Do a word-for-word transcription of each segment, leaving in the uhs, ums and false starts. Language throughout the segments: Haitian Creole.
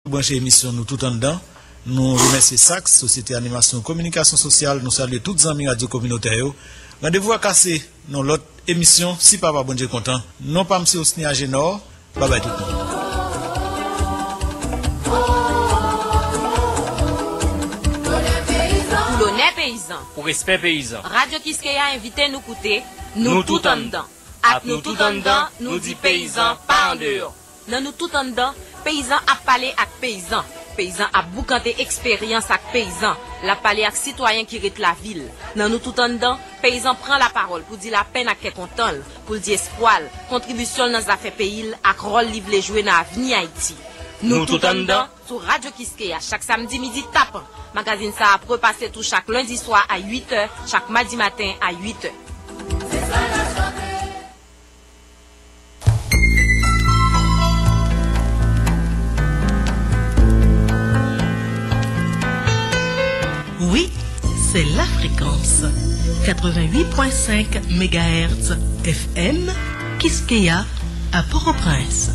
Branche emisyon Nou Tout Anndan. Nou remèsye SAKS, Sosyete Animasyon Kominikasyon Sosyal. Nou salye tout zanmi radyo kominotè yo. Randevou a kase nan lòt emisyon, si Papa Bondye kontan. Non pa m se Osni Ajenò. Babay tout moun. Pou lonè peyizan. Pou respè peyizan. Radyo Kiskeya envite nou koute Nou Tout Anndan. Ak Nou Tout Anndan, nou di peyizan pa andeyò. Nan Nou Tout Anndan, peyizan ap pale ak peyizan. Peyizan ap boukante eksperyans ak peyizan. L ap pale ak sitwayen ki ret lavil. Nan Nou Tout Anndan, peyizan pran lapawòl pou di lapenn ak kè kontan l, pou l di espwa l, kontribisyon l nan zafè peyi l ak wòl li vle jwe nan avni Ayiti. Nou Tout Anndan, sou Radyo Kiskeya, chak samdi midi tapan. Magazin sa a ap repase tou chak lendi swa a uit è, chak madi maten a uit è. Oui, c'est la fréquence quatre-vingt-huit point cinq mégahertz F M, Kiskeya, à Port-au-Prince.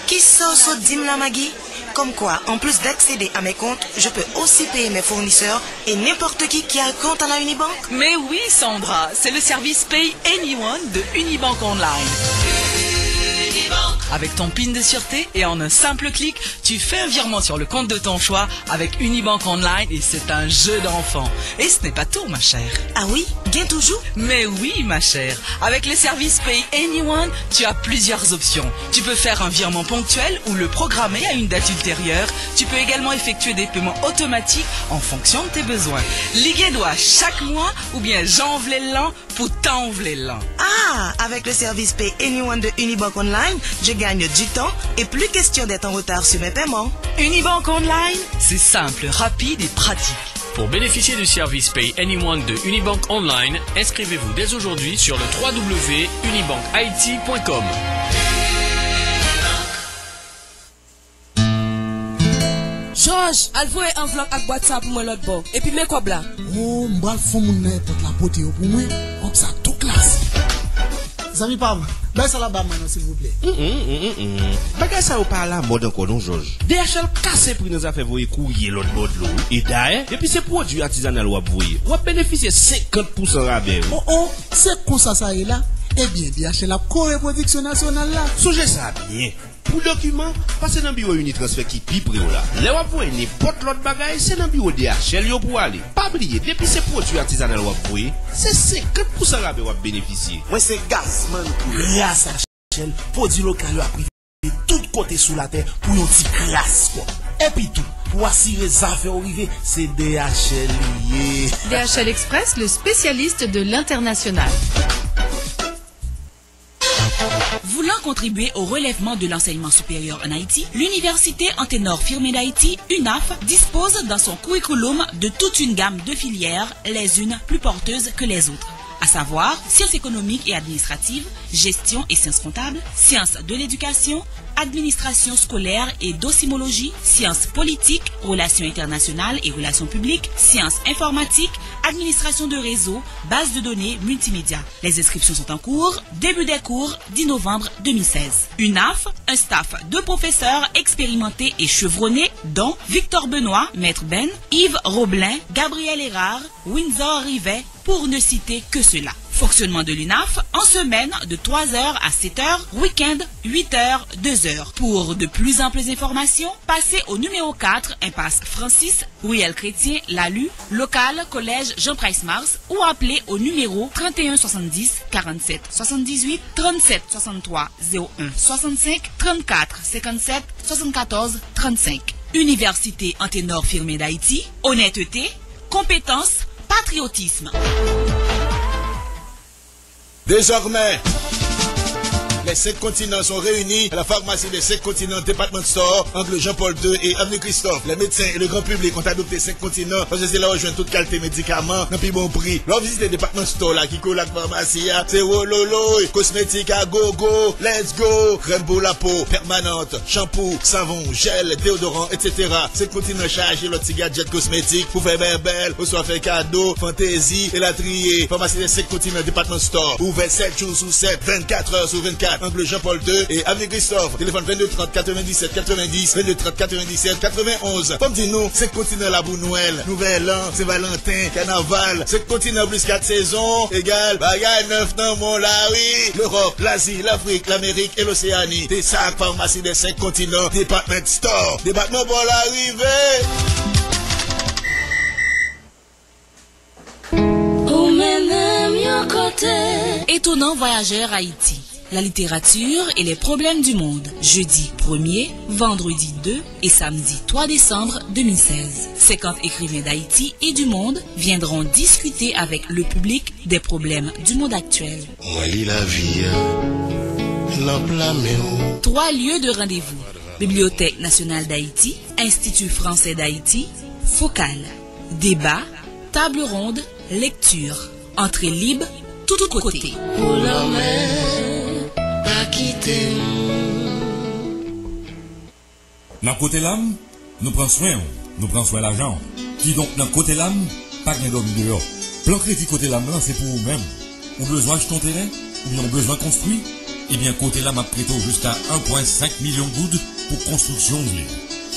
Kisa w sot di m la, Maggie? Comme quoi, en plus d'accéder à mes comptes, je peux aussi payer mes fournisseurs et n'importe qui qui a un compte à la Unibank? Mais oui, Sandra, c'est le service Pay Anyone de Unibank Online. Avec ton pin de sûreté et en un simple clic, tu fais un virement sur le compte de ton choix avec Unibank Online et c'est un jeu d'enfant. Et ce n'est pas tout, ma chère. Ah oui? Gen toujou? Mais oui, ma chère. Avec le service Pay Anyone, tu as plusieurs options. Tu peux faire un virement ponctuel ou le programmer à une date ultérieure. Tu peux également effectuer des paiements automatiques en fonction de tes besoins. Li gen dwa chak mwa oubyen jan w vle l lan, pou tan w vle l lan. Ah, avec le service Pay Anyone de Unibank Online, je gagne du temps et plus question d'être en retard sur mes paiements. Unibank Online, c'est simple, rapide et pratique. Pour bénéficier du service Pay Anyone de Unibank Online, inscrivez-vous dès aujourd'hui sur le trois W unibank haiti point com. Jòj, al voye anvlòp ak bwat sa pou mwen lòt bò. Epi men kòb la. Oh, m pral fè yon moun nan èpòt la pote yo pou mwen. Kòb sa tou klasik. Zanmi pa m, bay sa la ba mwen non, silvouplè. Mm, mm, mm, mm, mm. Bagay sa yo pa alamòd ankò non, Jòj. D H L kase pri nan zafè voye kourye lòt bò dlo, wi. E dayè, depi se pwodui atizanal w ap voye, w ap benefisye senkant pousan rabè, wi. Oh, oh, se konsa sa ye la? Ebyen, D H L ap kore pwodiksyon nasyonal la. Sonje sa byen. Pou dokiman, pase nan biwo Unitransfè ki pi pre w la. Lè w ap voye nenpòt lòt bagay, se nan biwo D H L yo pou w ale. Pa bliye, depi se pwodui atizanal w ap voye, se senkant pousan rabè w ap benefisye. Mwen se gazman pou gras a Shell, pwodui lokal yo ap rive tout kote sou latè pou yon ti kras kòb. Epi tou, pou asire zafè w rive, se D H L li ye. D H L Express, le spécialiste de l'international. Voulant contribuer au relèvement de l'enseignement supérieur en Haïti, l'Université Anténor Firmin d'Haïti, UNAF, dispose dans son curriculum de toute une gamme de filières, les unes plus porteuses que les autres, à savoir sciences économiques et administratives, gestion et sciences comptables, sciences de l'éducation, administration scolaire et docimologie, sciences politiques, relations internationales et relations publiques, sciences informatiques, administration de réseau, base de données, multimédia. Les inscriptions sont en cours. Début des cours, dix novembre deux mille seize. UNAF, un staff de professeurs expérimentés et chevronnés, dont Victor Benoît, Maître Ben, Yves Roblin, Gabriel Hérard, Windsor Rivet, pour ne citer que ceux-là. Fonctionnement de l'UNAF en semaine de trois heures à sept heures, week-end huit heures, deux heures. Pour de plus amples informations, passez au numéro quatre, impasse Francis, ruelle Chrétien, Lalu, local Collège Jean Price Mars ou appelez au numéro trente et un soixante-dix, quarante-sept soixante-dix-huit, trente-sept soixante-trois, zéro un soixante-cinq, trente-quatre cinquante-sept, soixante-quatorze trente-cinq. Université Anténor Firmin d'Haïti, honnêteté, compétence, patriotisme. Désormais, Les cinq continents sont réunis à la pharmacie des cinq continents Department Store, angle Jean-Paul deux et avenue Christophe. Les médecins et le grand public ont adopté cinq continents parce que c'est là où jwenn tout kalite medikaman nan pi bon pri. Lè w vizite Department Store la ki kole ak famasi a, se wololoy, kosmetik a gogo, let's go, krèm pou lapo, pèmanant, chanpou, savon, jèl, deyodoran, et cetera. Cinq continents chaje lòt ti gadjèt kosmetik pou fè bèbèl, oswa fè kado, fantezi, elatriye. Famasi des cinq continents Department Store, ouvè sèt jou sou sèt, vennkat è sou vennkat, angle Jean-Paul deux et avenue Christophe. Téléphone vingt-deux trente quatre-vingt-dix-sept quatre-vingt-dix, vingt-deux trente quatre-vingt-dix-sept quatre-vingt-onze. Fò m di nou, Senk Kontinan la pou Nwèl, Nouvèl An, Sen Valanten, Kanaval. Senk kontinan plis kat sezon, egal bagay nèf nan mond la, wi. Lewòp, Lazi, Lafrik, Lamerik e Loseani. Se sa k Famasi des Cinq Continents Department Store. Depatman pa w la rive. Ou mennen m yon kote. Étonnant voyageur Haïti, la littérature et les problèmes du monde, jeudi premier, vendredi deux et samedi trois décembre deux mille seize. Cinquante écrivains d'Haïti et du monde viendront discuter avec le public des problèmes du monde actuel. Mwen li lavi a nan plan men w. Trois lieux de rendez-vous, Bibliothèque nationale d'Haïti, Institut français d'Haïti, Focal. Débat, table ronde, lecture. Entrée libre, tout côté. Pou lanmè, pa kite m. Nan Kotelam, nou pran swen w, nou pran swen lajan w. Kidonk, nan Kotelam, pa gen dòmi deyò. Plan kredi Kotelam lan se pou ou menm. Ou bezwen achte yon teren? Oubyen ou bezwen konstwi? Ebyen, Kotelam ap prete w jiska en pwen senk milyon goud pou konstriksyon w vle.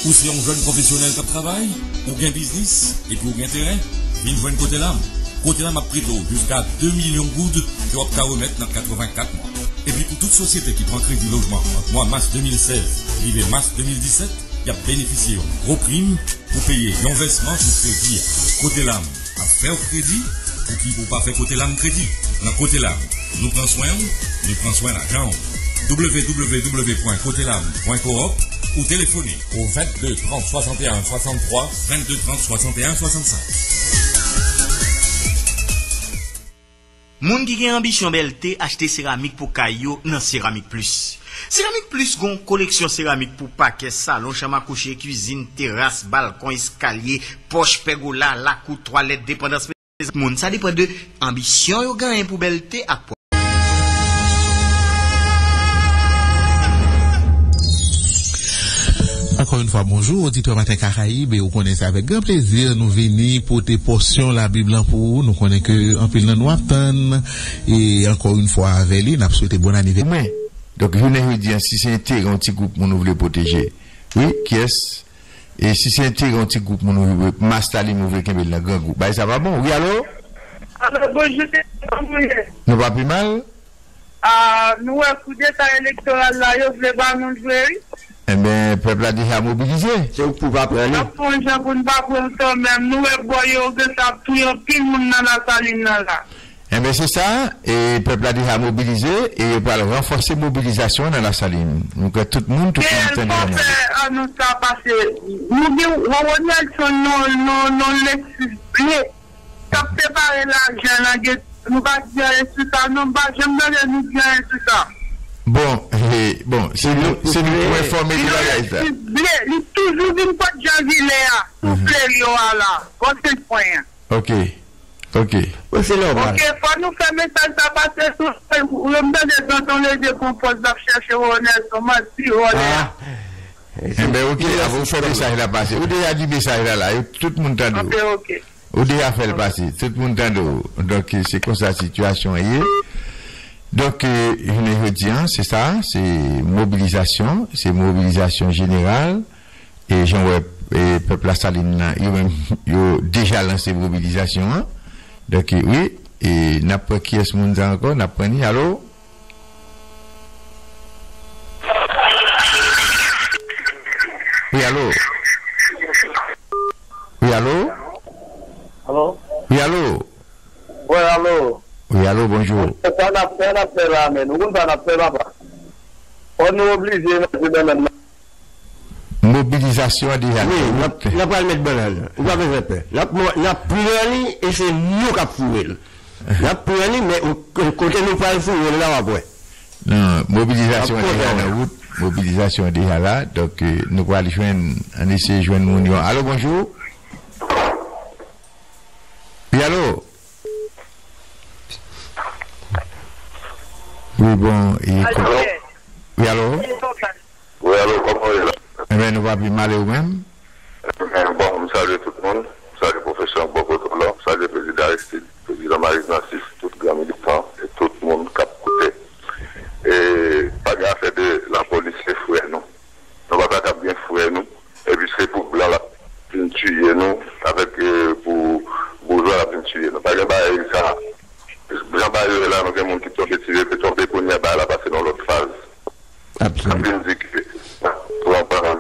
Ou se yon jèn pwofesyonèl k ap travay? Ou gen biznis epi ou gen teren? Vin jwenn Kotelam. Kotelam ap prete w jiska de milyon goud ke w ap ka remèt nan katrevenkat mwa. Epi pou tout sosyete ki pran kredi lojman ant mwa mas de mil sèz rive mas de mil disèt, y ap benefisye yon gwo prim pou peye yon vèsman sou kredi a. Kotelam ap fè w kredi pou ki pou w pa fè Kotelam kredi. Nan Kotelam, nou pran swen w, nou pran swen lajan w. W W W pwen kotelam pwen coop ou telefone o vennde trant swasanteyen swasanntwa, vennde trant swasanteyen swasannsenk. Moun ki gen anbisyon bèlte achte seramik pou kay yo nan Seramik Plis. Seramik Plis gen yon koleksyon seramik pou pakè, salon, chanm a kouche, kwizin, teras, balkon, eskalye, pòch, pègola, lakou, twalèt, depandans. Moun, sa depann de anbisyon yo genyen pou bèlte ak pwòp. Ankò yon fwa, bonjou, oditè Maten Karayib, e ou konnen se avèk gran plezi nou vini pote pòsyon Labib lan pou ou. Nou konnen ke anpil nan nou ap tann, e ankò yon fwa avè li, n ap swete bon anivèsè. Men, donk, jounen jodi a, si se enterè yon ti gwoup moun ou vle pwoteje, wi, kiyès? E si se enterè yon ti gwoup moun ou vle, mas Lalim ou vle kenbe l nan gran gwoup, bagay sa pa bon. Wi, alo? Alo, bonjou, se kòman w ye? Nou pa pi mal? A, nou wè koudeta elektoral la, yo vle ba nou l vre, wi. Enben, pèp la deja mobilize. Se ou k pou pa pran li. N ap fè yon jan pou n pa pran l kanmenm. Nou wè bò yo gentan ap touye anpil moun nan Lasalin nan la. Enben, se sa, e pèp la deja mobilize, e yo pral ranfòse mobilizasyon an nan Lasalin. Nou kwè tout moun, tout moun tande anons. K L K fè anons sa pase. Nou gen Roro Nelson, non, non, non, Lexus Ble. K ap separe lajan nan geto. Nou pa di anyen sou sa, non, m pa janm tande nou di anyen sou sa. Bon, e, bon, se nou, se nou pou enfòme de bagay sa. Li toujou vin kot Jan Vilè a, pou Fleryo a la, bò Sent Pwen an. Ok, ok. Bon, se nòmal. Ok, fò nou fè mesaj sa pase sou, m tande Danton Leve pran pòz l ap chèche Roro Nelson, manti, vòlè a. Enben, ok, apre ou fè mesaj la pase. Ou deja di mesaj la la, yo, tout moun tande w. Ok, ok. Ou deja fè l pase, tout moun tande w. Donk, se konsa sitiyasyon an ye. Donk, jounen jodi a, se sa, se mobilizasyon, se mobilizasyon jeneral. E jan w wè, e pèp Lasalin nan, yo menm, yo deja lanse mobilizasyon an. Donk, wi, e n ap pran kiyès moun sa ankò, n ap pran li, alo? Wi, alo? Wi, alo? Alo? Wi, alo? Wi, alo? Wi, alo, bonjou. Sa n ap, sa n ap fè la, menm? Ou konn sa n ap fè, papa? Fò nou oblije manje bannann nan. Mobilizasyon an deja. Wi, n ap, n ap pral met bannann. Ou pa bezwen pè. N ap, n ap pran li e se nou k ap foure l. N ap pran li, men ou, kote nou pral foure l la, w ap wè. Non, mobilizasyon an deja nan wout. Mobilizasyon an deja la. Donk, eh, nou pral jwenn, ann eseye jwenn moun yo. Alo, bonjou. Wi, alo? Wi, bon, e ko-, wi, alo? Wi, alo, kòman w ye la? Enben, nou pa pi mal, e ou menm? Enben, bon, m salye tout moun. M salye pwofesè bò kote w la. M salye prezidan Aristide, prezidan Marie Narcisse, tout gran militan e tout moun k ap koute. E pa gen afè de lapolis se frè nou. Nou pa ta kab gen frè nou, epi se pou blan l ap vin tiye nou, avèk, eh, pou boujwa l ap vin tiye nou. Pa gen bagay sa. Jan bagay yo ye la, nou gen moun ki tonbe, tire, ki tonbe, kounye a bagay la pase nan lòt faz. Absolument. Ap vin di ke pran pawòl.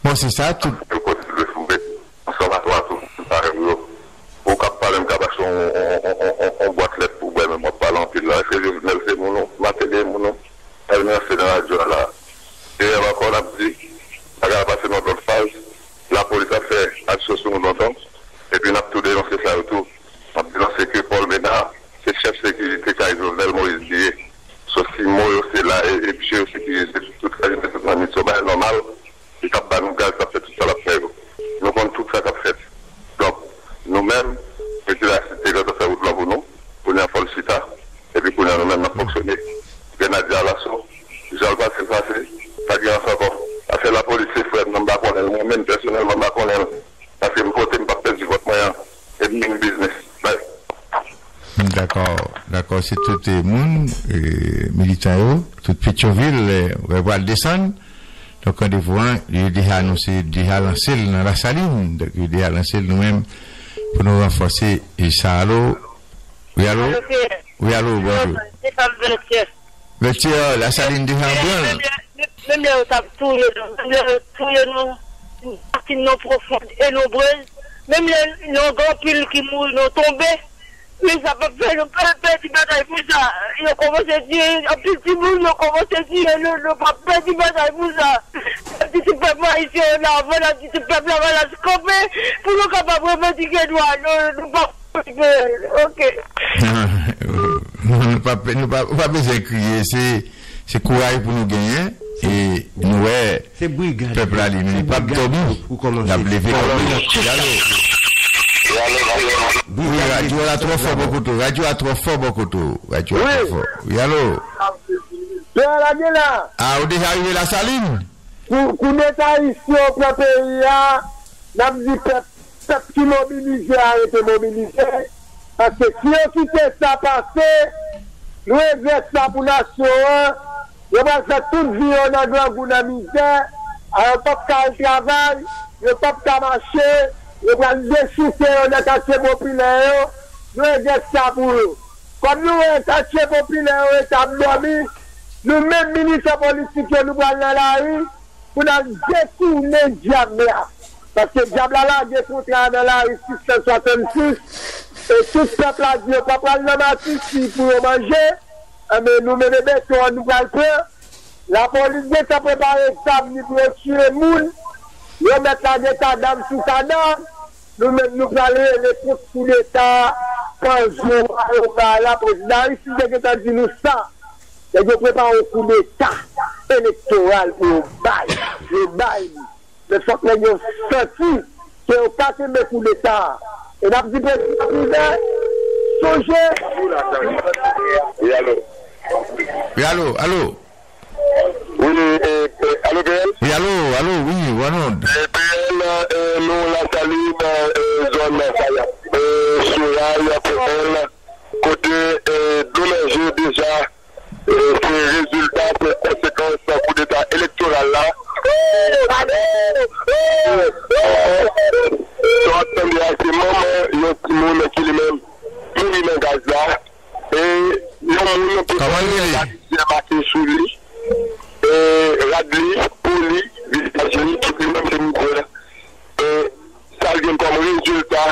Bon, se sa, tout. Yo kote l dwe fouke. Ansanm ak lwa tou, parèy yo. Ou k ap pale, m ka pase yon, yon, yon, yon, yon, yon bwat lèt pou w bwè, men w ap pale anpil la. Èske Jovenel se moun ou? Martelly se moun ou? Èske se nan radyo a la? Deyè ankò, n ap di, bagay la pase nan lòt faz. Lapolis ap fè aksyon sou nou lontan. Epi n ap tou denonse sa yo tou. N ap denonse ke Paul Ménard se chèf sekirite kay Jovenel Moïse li ye. Sòsi mo yo se la e, e bje yo sekirize tout sa ki fèt nan nit yo. Bagay nòmal, li t ap ba nou gaz, t ap fè tout sa l ap fè yo. Nou konn tout sa k ap fèt. Donk, nou menm, prezidan Aristide te gentan fè wout lan pou nou, kounye a fò l chita, epi kounye a nou menm n ap fonksyone. Grenadye a laso, jan l pase l pase, pa gen ansa ankò. Afè lapolis se frè m nan, m pa konnen l, mwen menm pèsonèlman m pa konnen l. Paske m vote, m p ap pèdi vòt mwen an. E m mean business. Bye. Dakò, dakò, se tout, eh, moun, eh, militan yo, tout Petyonvil, eh, yo pral desann. Donk, randevou an, yo deja anonse, deja lanse l nan Lasalin. Donk, yo deja lanse l nou menm pou nou ranfòse, eh, sa. Alo? Wi, alo? Alo, Pierre. Wi, alo, bonjou. Se pa m Vètyè. Vètyè, Lasalin deja an branl. Menm lè, menm lè yo t ap touye nou, menm lè yo touye nou, masin nou pwofon e nonbrez, menm lè nou gen anpil ki mouri, nou tonbe, men sa p ap fè nou pè-, pèdi batay pou sa. Yo kòmanse tiye anpil timoun, yo kòmanse tiye nou, nou p ap pèdi batay pou sa. N ap di tout pèp ayisyen an avan, n ap di tout pèp la, n ap kanpe pou nou kapab revandike dwa nou, nou p ap Ok. Nou pa, nou pa, nou pa bezwen kriye, se, se kouray pou nou genyen. E nou wè pèp la li menm li p ap dòmi. L ap leve kanpe. Wi, alo? Wi, radyo a twò fò bò kote w. Radyo a twò fò bò kote w. Radyo a twò fò. Wi, alo? Pierre, lage la. A, ou deja rive Lasalin? Kou, koudeta isi yo pran peyi a, n ap di pèp, pèp ki mobilize a rete mobilize. Paske si yo kite sa pase, nou regrèt sa pou nasyon an. Yo pral fè tout vi yo nan grangou, nan mizè. A, yo p ap ka al travay, yo p ap ka mache, yo pral dechouke yo nan katye popilè yo. Nou regrèt sa pou yo. Kòm nou wè katye popilè yo rete ap dòmi, nou menm militan politik yo, nou pral nan lari pou n al detounen dyab la. Paske dyab la lage kontra a nan lari sis san swasannsis, e tout pèp la di yo pa pral nan Matichon pou yo manje, enben nou mennen beton an, nou pral pran. Lapolis gentan prepare zam li pou yo tiye moun. Yo mèt lage kadam sou kadam. Nou menm nou pral rele kont koudeta a, panzou a yo bay la. Prezidan Aristide te gentan di nou sa. Nèg yo prepare yon koudeta elektoral pou yo bay. Yo bay li. Men fòk nèg yo santi ke yo ka kenbe koudeta a. E n ap di prezidan Prive, sonje. Wi, alo. Wi, alo, alo? Wi, alo, alo, wi, Ronald. E, P L, e, nou Lasalin, e, zòn Fayap, e, Soray, P L, kote, e, domanje deja, e, se rezilta, se konsekans koudeta elektoral la. Sa w ap tande a, se manman yon timoun ki li menm mouri nan gaz la. E yon moun ki gen yon larivyè make sou li, e rad li, po li, vizaj li, tout li menm se mikwè. E sa l gen kòm rezilta,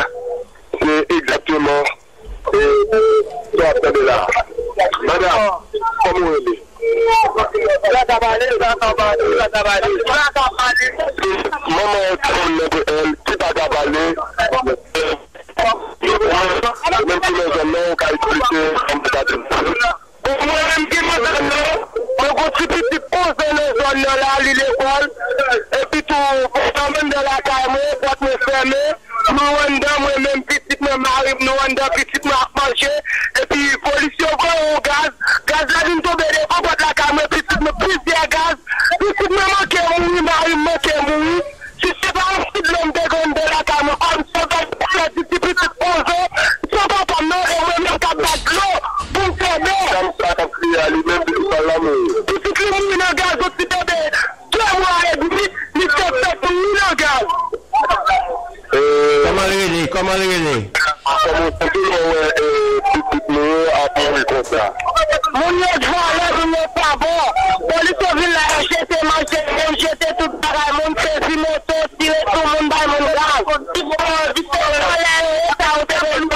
se egzakteman, e, sa w ap tande la. Madanm, kòman w rele? Sa ka pale, sa ka pale, sa ka pale, sa ka pale. Manman yon timoun nan P L ki pa ka pale. Menm si nan zòn nan, ou ka eksplike, an m ta di. Bon, lakay mwen, pòt mwen fèmen, nou anndan, mwen menm, pitit mwen, mari m, nou anndan, pitit mwen ap manje, epi polis yo voye yon gaz, gaz la vin tonbe devan pòt lakay mwen, pitit mwen, plizyè gaz, pitit mwen manke mouri, mari m manke mouri. Si se pa yon ti dlo m te konn de lakay mwen, kòm se pa yon ti pitit onz an, se papa m nan, e mwen menm k ap bat dlo pou m fè bè. Dam sa k ap kriye a, li menm pitit pa l la mouri. Pitit li mouri nan gaz, yon ti bebe de mwa edmi, li te fèt mouri nan gaz. Kòman l rele? Kòman l rele? Kòman w santi lè w wè, eh, pitit nou yo ap mouri konsa? Moun yo vòlè, moun yo pa bon. Polis yo vin la, yo jete machin, yo jete tout bagay. Moun sezi moto, tire sou moun, bay moun gaz. Vòlè yo ye, sa yo te vle lwen.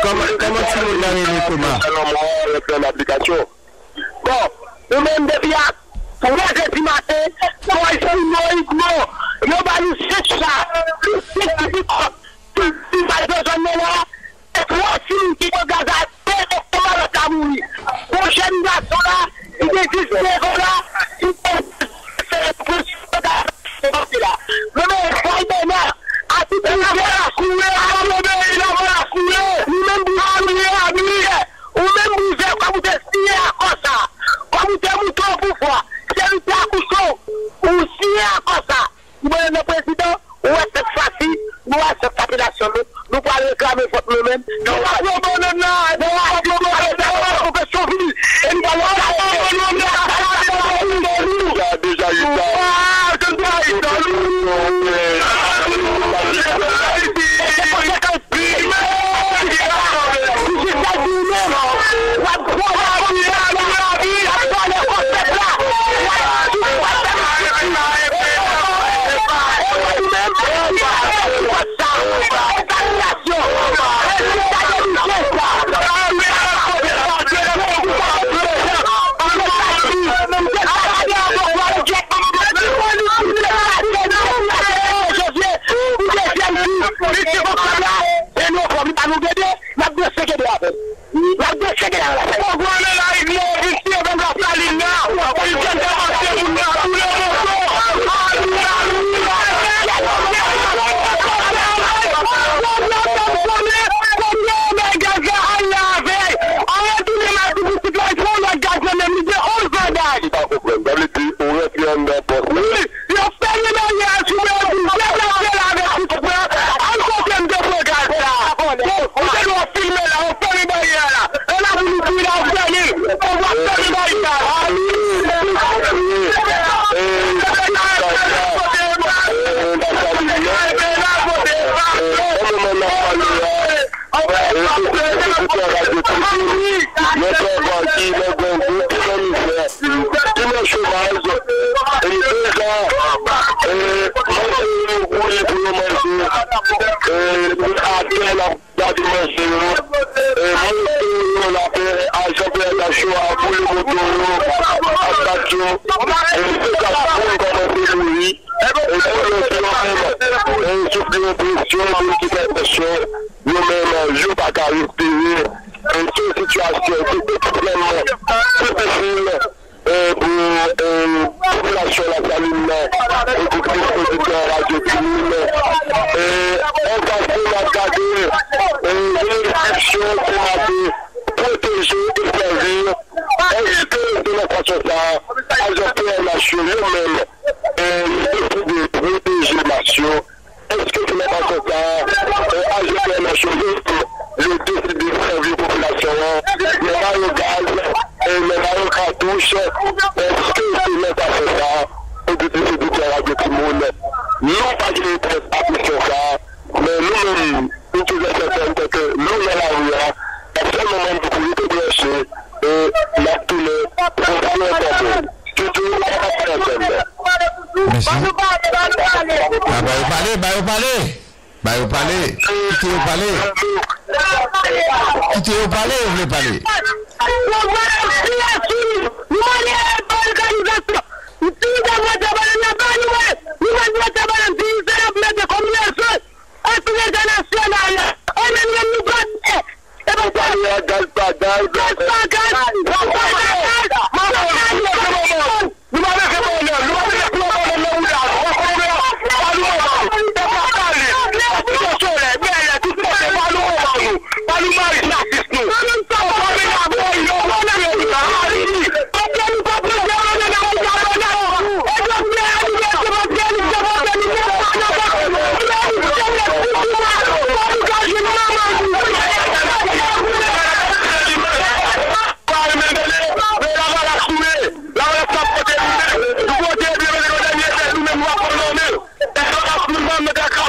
Kòman, kòman timoun nan rele, Thomas? Bon, nou menm depi a twazè di maten, Poison Igno, yo ba nou senk cha, senk ti pikòp, ti, ti mal bezwen men la, e twa fi ki pran gaz a de, e kòman lòt la mouri. Bon, jèn gason la, ki gen diznèf an la, ki te fè plis bagay la. Mwen menm, Fòy Bèna, a tout mouvè la koule, a move peyi la, mwen la koule. Nou menm, nou koule, a nou ye. Ou menm, bouzè, kòm ou te siyen akò sa, kòm ou te moute o pouvwa, se nou te akouche w, ou siyen akò sa. Ou mande nan prezidan, ou wè sèt fwa si, nou wè sèt popilasyon nou, nou pral reklame vòt nou menm. Nou pa pran bannann nan, nou pa pran bannann nan, nou fè Chovil, e nou pral reklame bannann nan. Sa deja Ita. Sa deja Ita. Pou dezyèm tou, li te konprann la, se nou fòm li pa nou gede, n ap desegede avè l. N ap desegede avè l. Pogrom nan Larivyè vin tiye pèp Lasalin nan, pou l te fè pase moun nan boule moto. Pogrom nan fè m konnen, kote yo bay gaz la, al lave. An retounen m ap di pitit la, l pran lòt gaz nan men m, li gen onz an daj. M pa konprann. Sa vle di, ou rantre anndan pòs la? Wi. Yo fèmen baryè a sou mwen, yo di m deplase la avèk pitit mwen, al kote m te pran gaz la. Bon, ou te dwe filme la, yo fèmen baryè a la. E la pou nou di la, yo fèmen. Pouvwa fèmen baryè a la. Nan travay ki nan grangou, ki nan mizè, ki nan chomaj, e deja, e, manje yo kouri pou yo manje, e, atè n ap gade manje yo, e, moto yo, la, e, ajan P N H yo ap boule moto yo, ap bat yo, e, deja moun kòmanse mouri. E pou lòt yo menm, e, soufri yon presyon, moun ki fè presyon, yo menm, yo pa ka respire. E se yon sitiyasyon ki ekstrèmman difisil, e, pou, e, popilasyon Lasalin nan, e pou plis oditè Radyo Timonn. E, an pase n ap gade, e, yon enstriksyon pou mande pwoteje e sèvi. Èske se nan fason sa a, ajan P N H yo, yo menm, e, deside pwoteje mas yo? Èske se nan fason sa a, e, ajan P N H yo, yo menm, yo deside sèvi popilasyon an, yo ba yo gaz, e, yo ba yo katouch? Èske se nan fason sa a, oditè, oditè Radyo Timonn, nou pa gen repons a kesyon sa a? Men nou menm, nou toujou fè fè entèke nou nan lari a, sèl moman nou pou rete branche, e n ap tounen pou nou enfòme. Toutou, n ap fè ansanm. Mèsi. A, ba yo pale, ba yo pale. Ba yo pale. Kite yo pale. Kite yo pale, yo vle pale. Anpil entènasyonal, anmenn menm nou bat tè. E pa sa. Gaz pa gaz. Gaz pa gaz. Gaz pa gaz. Nou pa bezwen pwoblèm. Nou pa bezwen pwoblèm. Nou pa bezwen pwoblèm nan woulaj. Ou konprann? Sa nou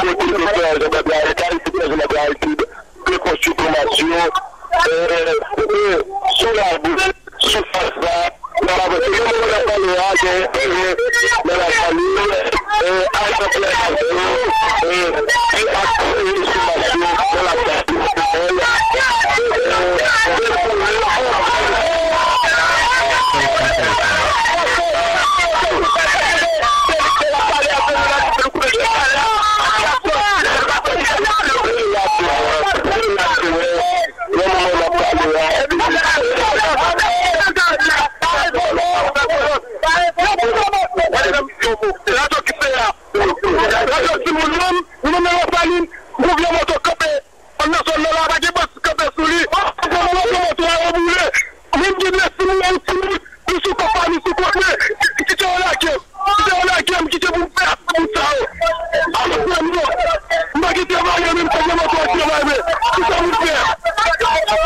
Lè pwojè la pale, Jean-Baptiste Aristide, rekonstwi Tomas yo, sou labou, sou fas la, nan lavanti. Nan moman n ap pale a, gen nan Lasali, ak Anplè Mazo, e ak sou Masyo, nan Lasali. Nan moman n ap pale a, se radyo ki fè a. Radyo timoun, nou menm, nou menm nan Lasalin, nou vye moto kanpe anndan zòn nan la, pa gen bòs kanpe sou li. Moto a yo boule. Menm gen de timoun, yon timoun, li sou kòk pa, li sou kòk mwen, kite yo lage m, kite yo lage m, kite pou m fè ak moun sa yo. Alò, frè m yo, m pa gen travay, menm sa gen moto ak travay, men ki sa moun fè?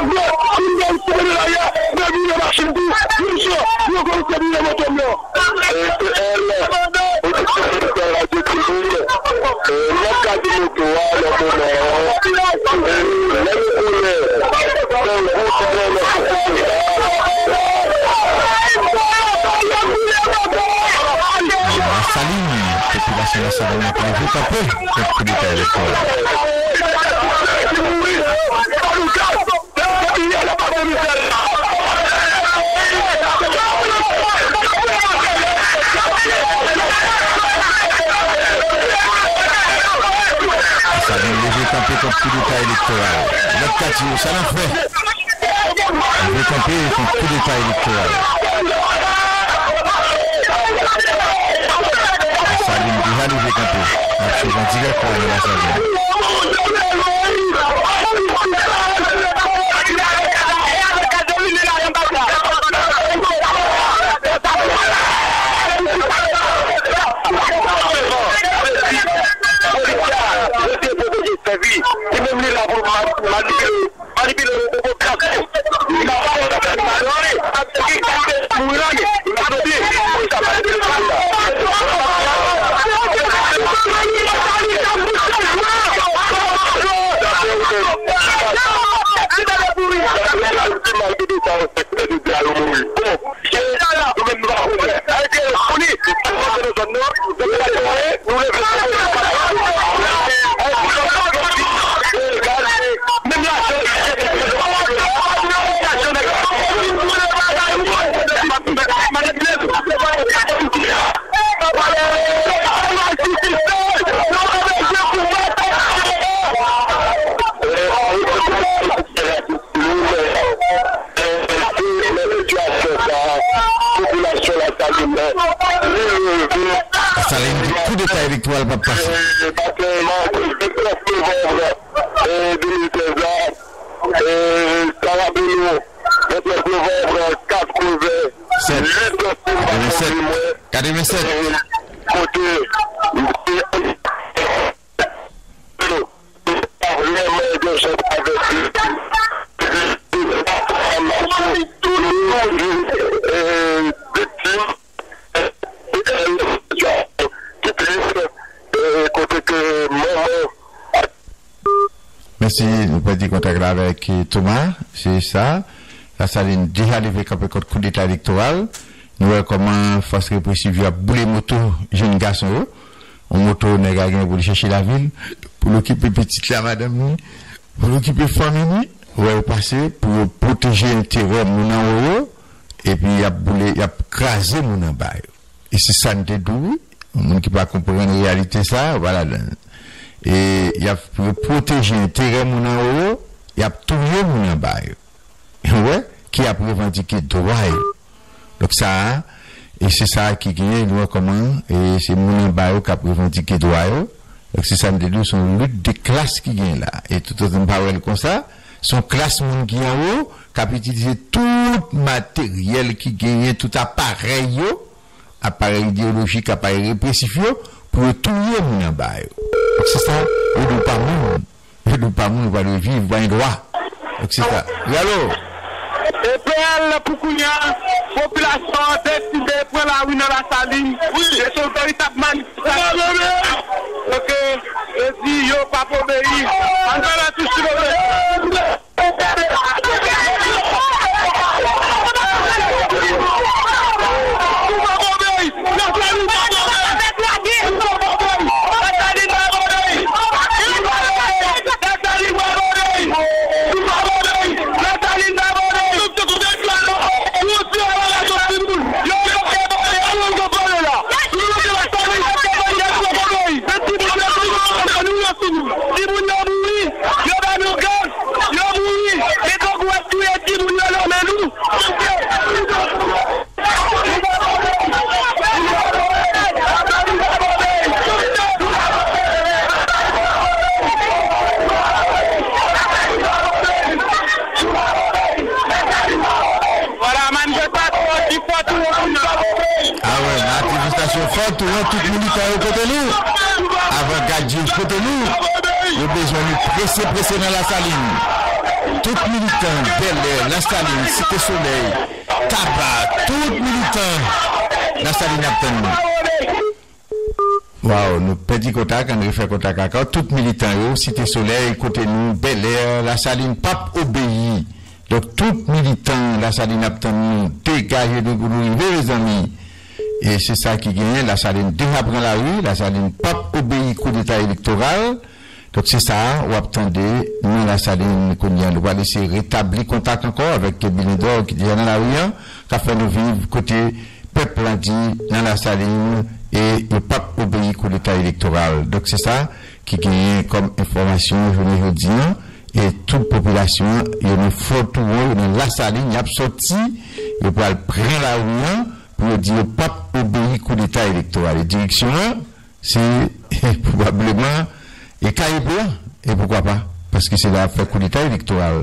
Mwen, si m gen yon ti bebe lari a, mwen vire machin tou, menm jan, mwen kòmanse vire moto m yo. E, e, e, lè, e, lè, e, lè, N ap gade moto a nan moman an. Lè nou konnen, nan wout nan nan Lasalin, popilasyon Lasalin ap leve kanpe kont koudeta elektoral. Lasalin leve kanpe kont koudeta elektoral. Lòt katye yo, sa n ap fè? Leve kanpe kont koudeta elektoral. Lasalin deja leve kanpe. N ap swiv an dirèk pou ale Lasalin. Polis la rete pwoteje chèf li. Li menm li la pou l ma-, manipile, manipile yon popyasyon. Li pa fè anyen. Li pa fè anyen. Li pa fè anyen. Li pa fè anyen. Malgre sa, yo fè kounen de dyalo mouri. Bon, nou menm nou pa konnen. Ayiti, nou konnen. Nou leve. Menm lajan, Lasalin di koudeta elektoral p ap pase. Venntnèf novanm, e, de mil trèz la, e, Karabelo, venntnèf novanm, katrevensèt, katrevensèt, katrevensèt. Kote, vrèman gen jan avèk tout moun, e, viktim, e, ki tris, e, kote ke manman ak Mèsi, nou pèdi kontak la avèk, eh, Thomas, se sa. Lasalin deja leve kanpe kont koudeta elektoral. Nou wè kòman fòs represiv yo ap boule moto jèn gason yo. Yon moto nèg la gen pou li chèche lavil, pou l okipe pitit la, madanm li, pou l okipe fanmi li. Ou wè yo pase pou yo pwoteje enterè moun anwo yo, epi y ap boule, y ap kraze moun anba yo. E se sa n te di w, wi. Moun ki pa konprann reyalite sa a, yo pa ladan l. E y ap pwoteje enterè moun anwo yo, y ap touye moun anba ki ap revandike dwa yo. Donk sa a, e se sa a ki genyen, nou wè kòman, e se moun anba yo k ap revandike dwa yo. Donk se sa m te di w, se yon lit de klas ki genyen la. E toutotan m pa wè l konsa, se yon klas moun ki anwo k ap itilize tout materyèl ki genyen, tout aparèy yo, aparèy ideyolojik, aparèy represif yo, pou yo touye moun anba yo. Donk se sa, yo di w pa moun. Yo di w pa moun, ou pa dwe viv, ou pa gen dwa, et cetera. Wi, alo? E P L pou kounye a, popilasyon an deside pran lari nan Lasalin. Wi. E se yon veritab manifestasyon. Ok. Yo di yo p ap obeyi. Ann fè lòt ti silvouplè. Timoun yo mouri, yo ba nou gaz, yo mouri, e kangou ap touye timoun yo nan men nou. Vwala, manifestasyon an ki fò tou an kounye a. Awen, manifestasyon fò tou an, tout militan yo kote nou? Avangad yo kote nou? Yo bezwen nou prese, prese nan Lasalin. Tout militan Bèlè, Lasalin, Site Solèy, Taba, tout militan Lasalin ap tann nou. Waw, nou pèdi kontak, ann refè kontak ankò. Tout militan yo, Site Solèy, kote nou, Bèlè, Lasalin p ap obeyi. Donk, tout militan Lasalin ap tann nou, degaje nou pou nou rive, mezanmi. E se sa ki genyen, Lasalin deja pran lari, Lasalin p ap obeyi koudeta elektoral. Donk, se sa w ap tande nan Lasalin kounye a. Nou pral eseye retabli kontak ankò avèk Bilendò ki deja nan lari an, k ap fè nou viv kote pèp la di nan Lasalin e yo p ap obeyi koudeta elektoral. Donk, se sa ki genyen kòm enfòmasyon jounen jodi an. E tout popilasyon an, yo nan Fò Touwon, yo nan Lasalin, y ap sòti, yo pral pran lari an pou yo di yo p ap obeyi koudeta elektoral. E direksyon an, se pwobableman e K E P an, e poukwa pa, paske se la y ap fè koudeta elektoral.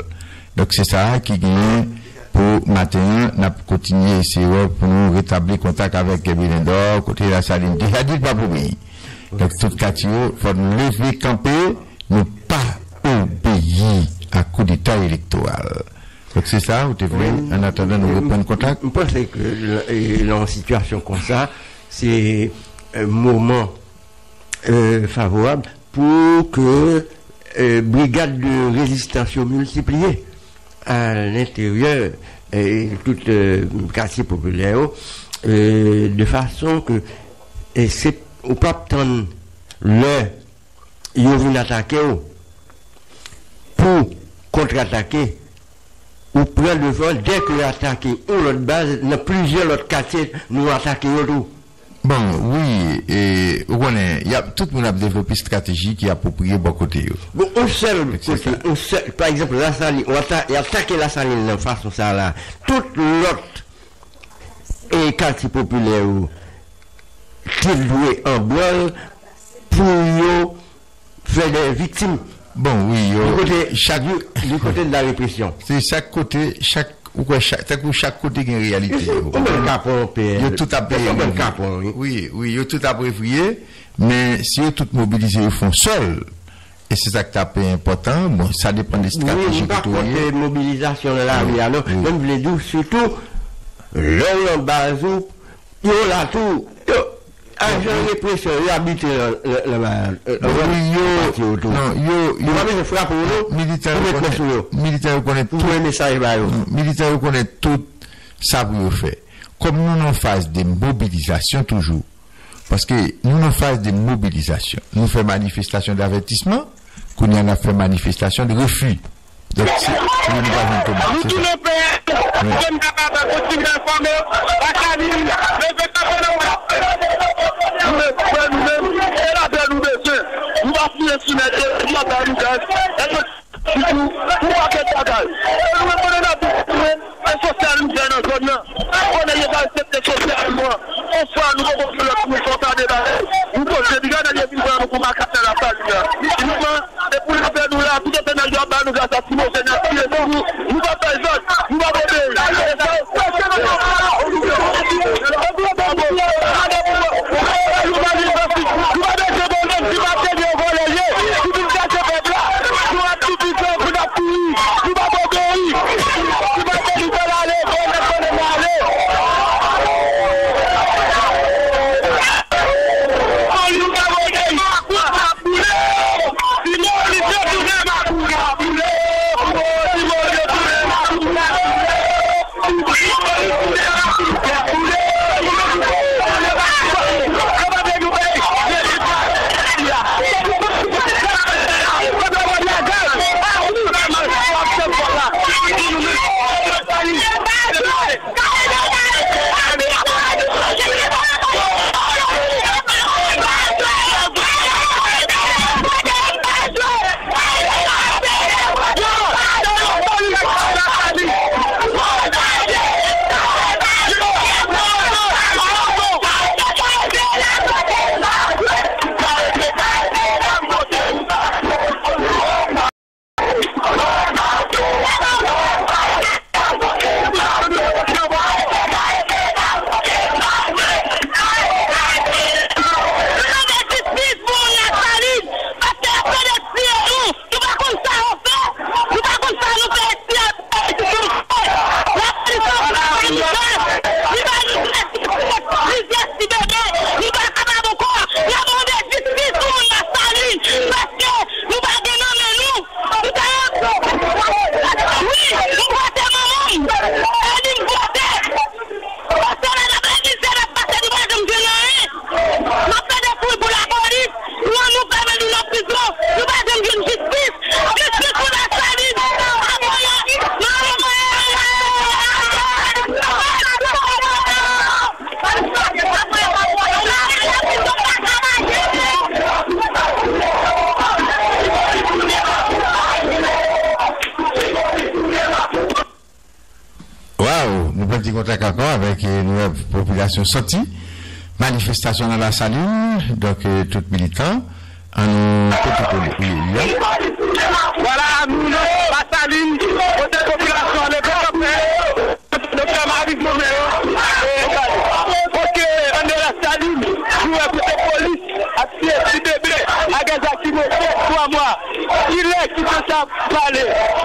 Donk, se sa a ki genyen pou maten an. N ap kontinye eseye wè pou nou retabli kontak avèk Bilendò, kote Lasalin deja di l p ap obeyi. Donk, tout katye yo, fò n leve kanpe, nou pa obeyi a koudeta elektoral. Donk, se sa, ou te vle, wi, an atandan nou reprann kontak? M panse ke l-, e, nan yon sitiyasyon konsa, se, e, moman, e, favorab pou ke, e, brigad de rezistans yo miltipliye a lenteryè, e, tout, e, katye popilè yo, e, de fason ke, e, se, ou p ap tann lè yo vin atake w, pou kontratake, ou pran devan, dèke yo atake yon lòt baz, nan plizyè lòt katye, nou atake yo tou. Bon, wi, e, ou konnen, y ap, tout moun ap devlope estrateji ki apwopriye bò kote yo. Bon, yon sèl kote, yon sèl, pa egzanp, Lasalin, ou ata-, y atake Lasalin nan fason sa a la, tout lòt, e, katye popilè yo te dwe an branl pou yo fè de viktim. Bon, wi, yo, du côté, chak, du, du côté de la répression. Se chak kote, chak, ou kwè, chak, tankou chak kote gen reyalite yo. Ou menm kapon, P L. Yo tout ap, ou menm kapon, wi. Wi, wi, yo tout ap refriye, men si yo tout mobilize, yo fè yon sèl, e se sa k t ap enpòtan, bon, sa depann de estrateji kote ou ye. Wi, m pa kont mobilizasyon nan lari a, non. Wi. Men m vle di w, sitou, lè w nan baz ou, yo la tou, yo, ajan represyon, yo abite nan, nan, nan, nan, nan, wi, yo, pati yo tou. Non, yo, yo pa bezwen frape w, non, militan yo konnen, militan yo konnen tout. Pou voye mesaj ba yo. Non, militan yo konnen tout sa pou yo fè. Kòm nou nan faz de mobilizasyon toujou, paske nou nan faz de mobilizasyon, nou fè manifestasyon davètisman, kounye a n ap fè manifestasyon de refi. Donk, se, se nou pa jwenn tonbe. Nou tounen P L, pou n kapab kontinye enfòme w. Lasalin, leve kanpe nan wout. Nou menm, nou menm, se lapè nou bezwen. Nou pa fouye sou nèg yo, nou pa bay nou gaz. Nèg yo, pou pakèt bagay. E nou menm, konnen n ap di, zòn nan. Konnen yo pa respekte sosyalman. Yon fwa nou poko fè lòt moun fè yon ta de bagay. Nou poze, piga nèg yo vin pran nou pou makak nan Lasalin nan. Inikman, se pou lapè nou la, tout otan nèg yo ap ba nou gaz lakrimojèn, y ap tire sou nou, nou p ap bay zòt, nou p ap obeyi. Nou pa bezwen bon nèg ki pa tande yon vòlè ye, ki vin chache pèp la. Nou ap divize pou n ap kouri, nou p ap obeyi. Si pa tande nou fè l ale, bon nèg konnen n ale. Nou mande jistis pou moun Lasalin, paske y ap tande tiye nou. Nou pa konn sa yo fè. Nou pa konn sa nou fè isi a. Lapolis an pran manifès. Li ba nou plizyè ti bebe. Nou pa kapab ankò. N ap mande jistis pou moun Lasalin. Paske nou pa gen nan men nou. Wi, m vote manman m. Eli m vote. Paske lè n ap analize, n ap pase, nou pa janm jwenn anyen. N ap plede kouri pou lapolis. Pran nou, fèmen nou nan prizon. Nou pa janm jwenn jistis. Jistis pou Lasalin. Apoye. Waw, nou pèdi kontak ankò avèk, eh, nou wè popilasyon sòti manifestasyon nan Lasalin, donk, eh, tout militan, an nou kote kole. Wi, wi, wi. Vwala, nou nan Lasalin, kote popilasyon an leve kanpe, doktè Marie Monmero, eh, kote anndan Lasalin, nou wè kote polis ap tiye ti bebe a gaz lakrimojèn twa mwa. Kilè ki fè sa pale?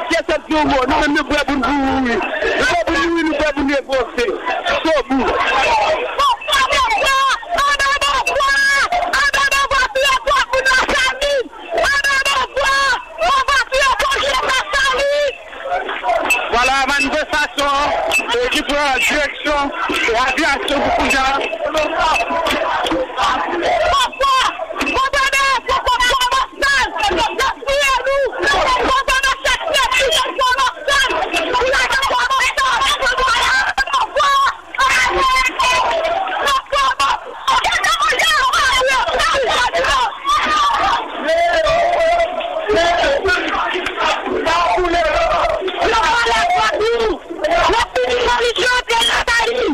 Kiyès ap di yon mo? Nou menm nou prè pou n mouri. Nou prè pou n mouri, nou prè pou n revolte. Jusqu'au bout. Vwala manifestasyon, eh, ki pran direksyon, eh, avyasyon pou kounye a. Yo vòlè vòdou. Yo fini fè misyon antre lakay li.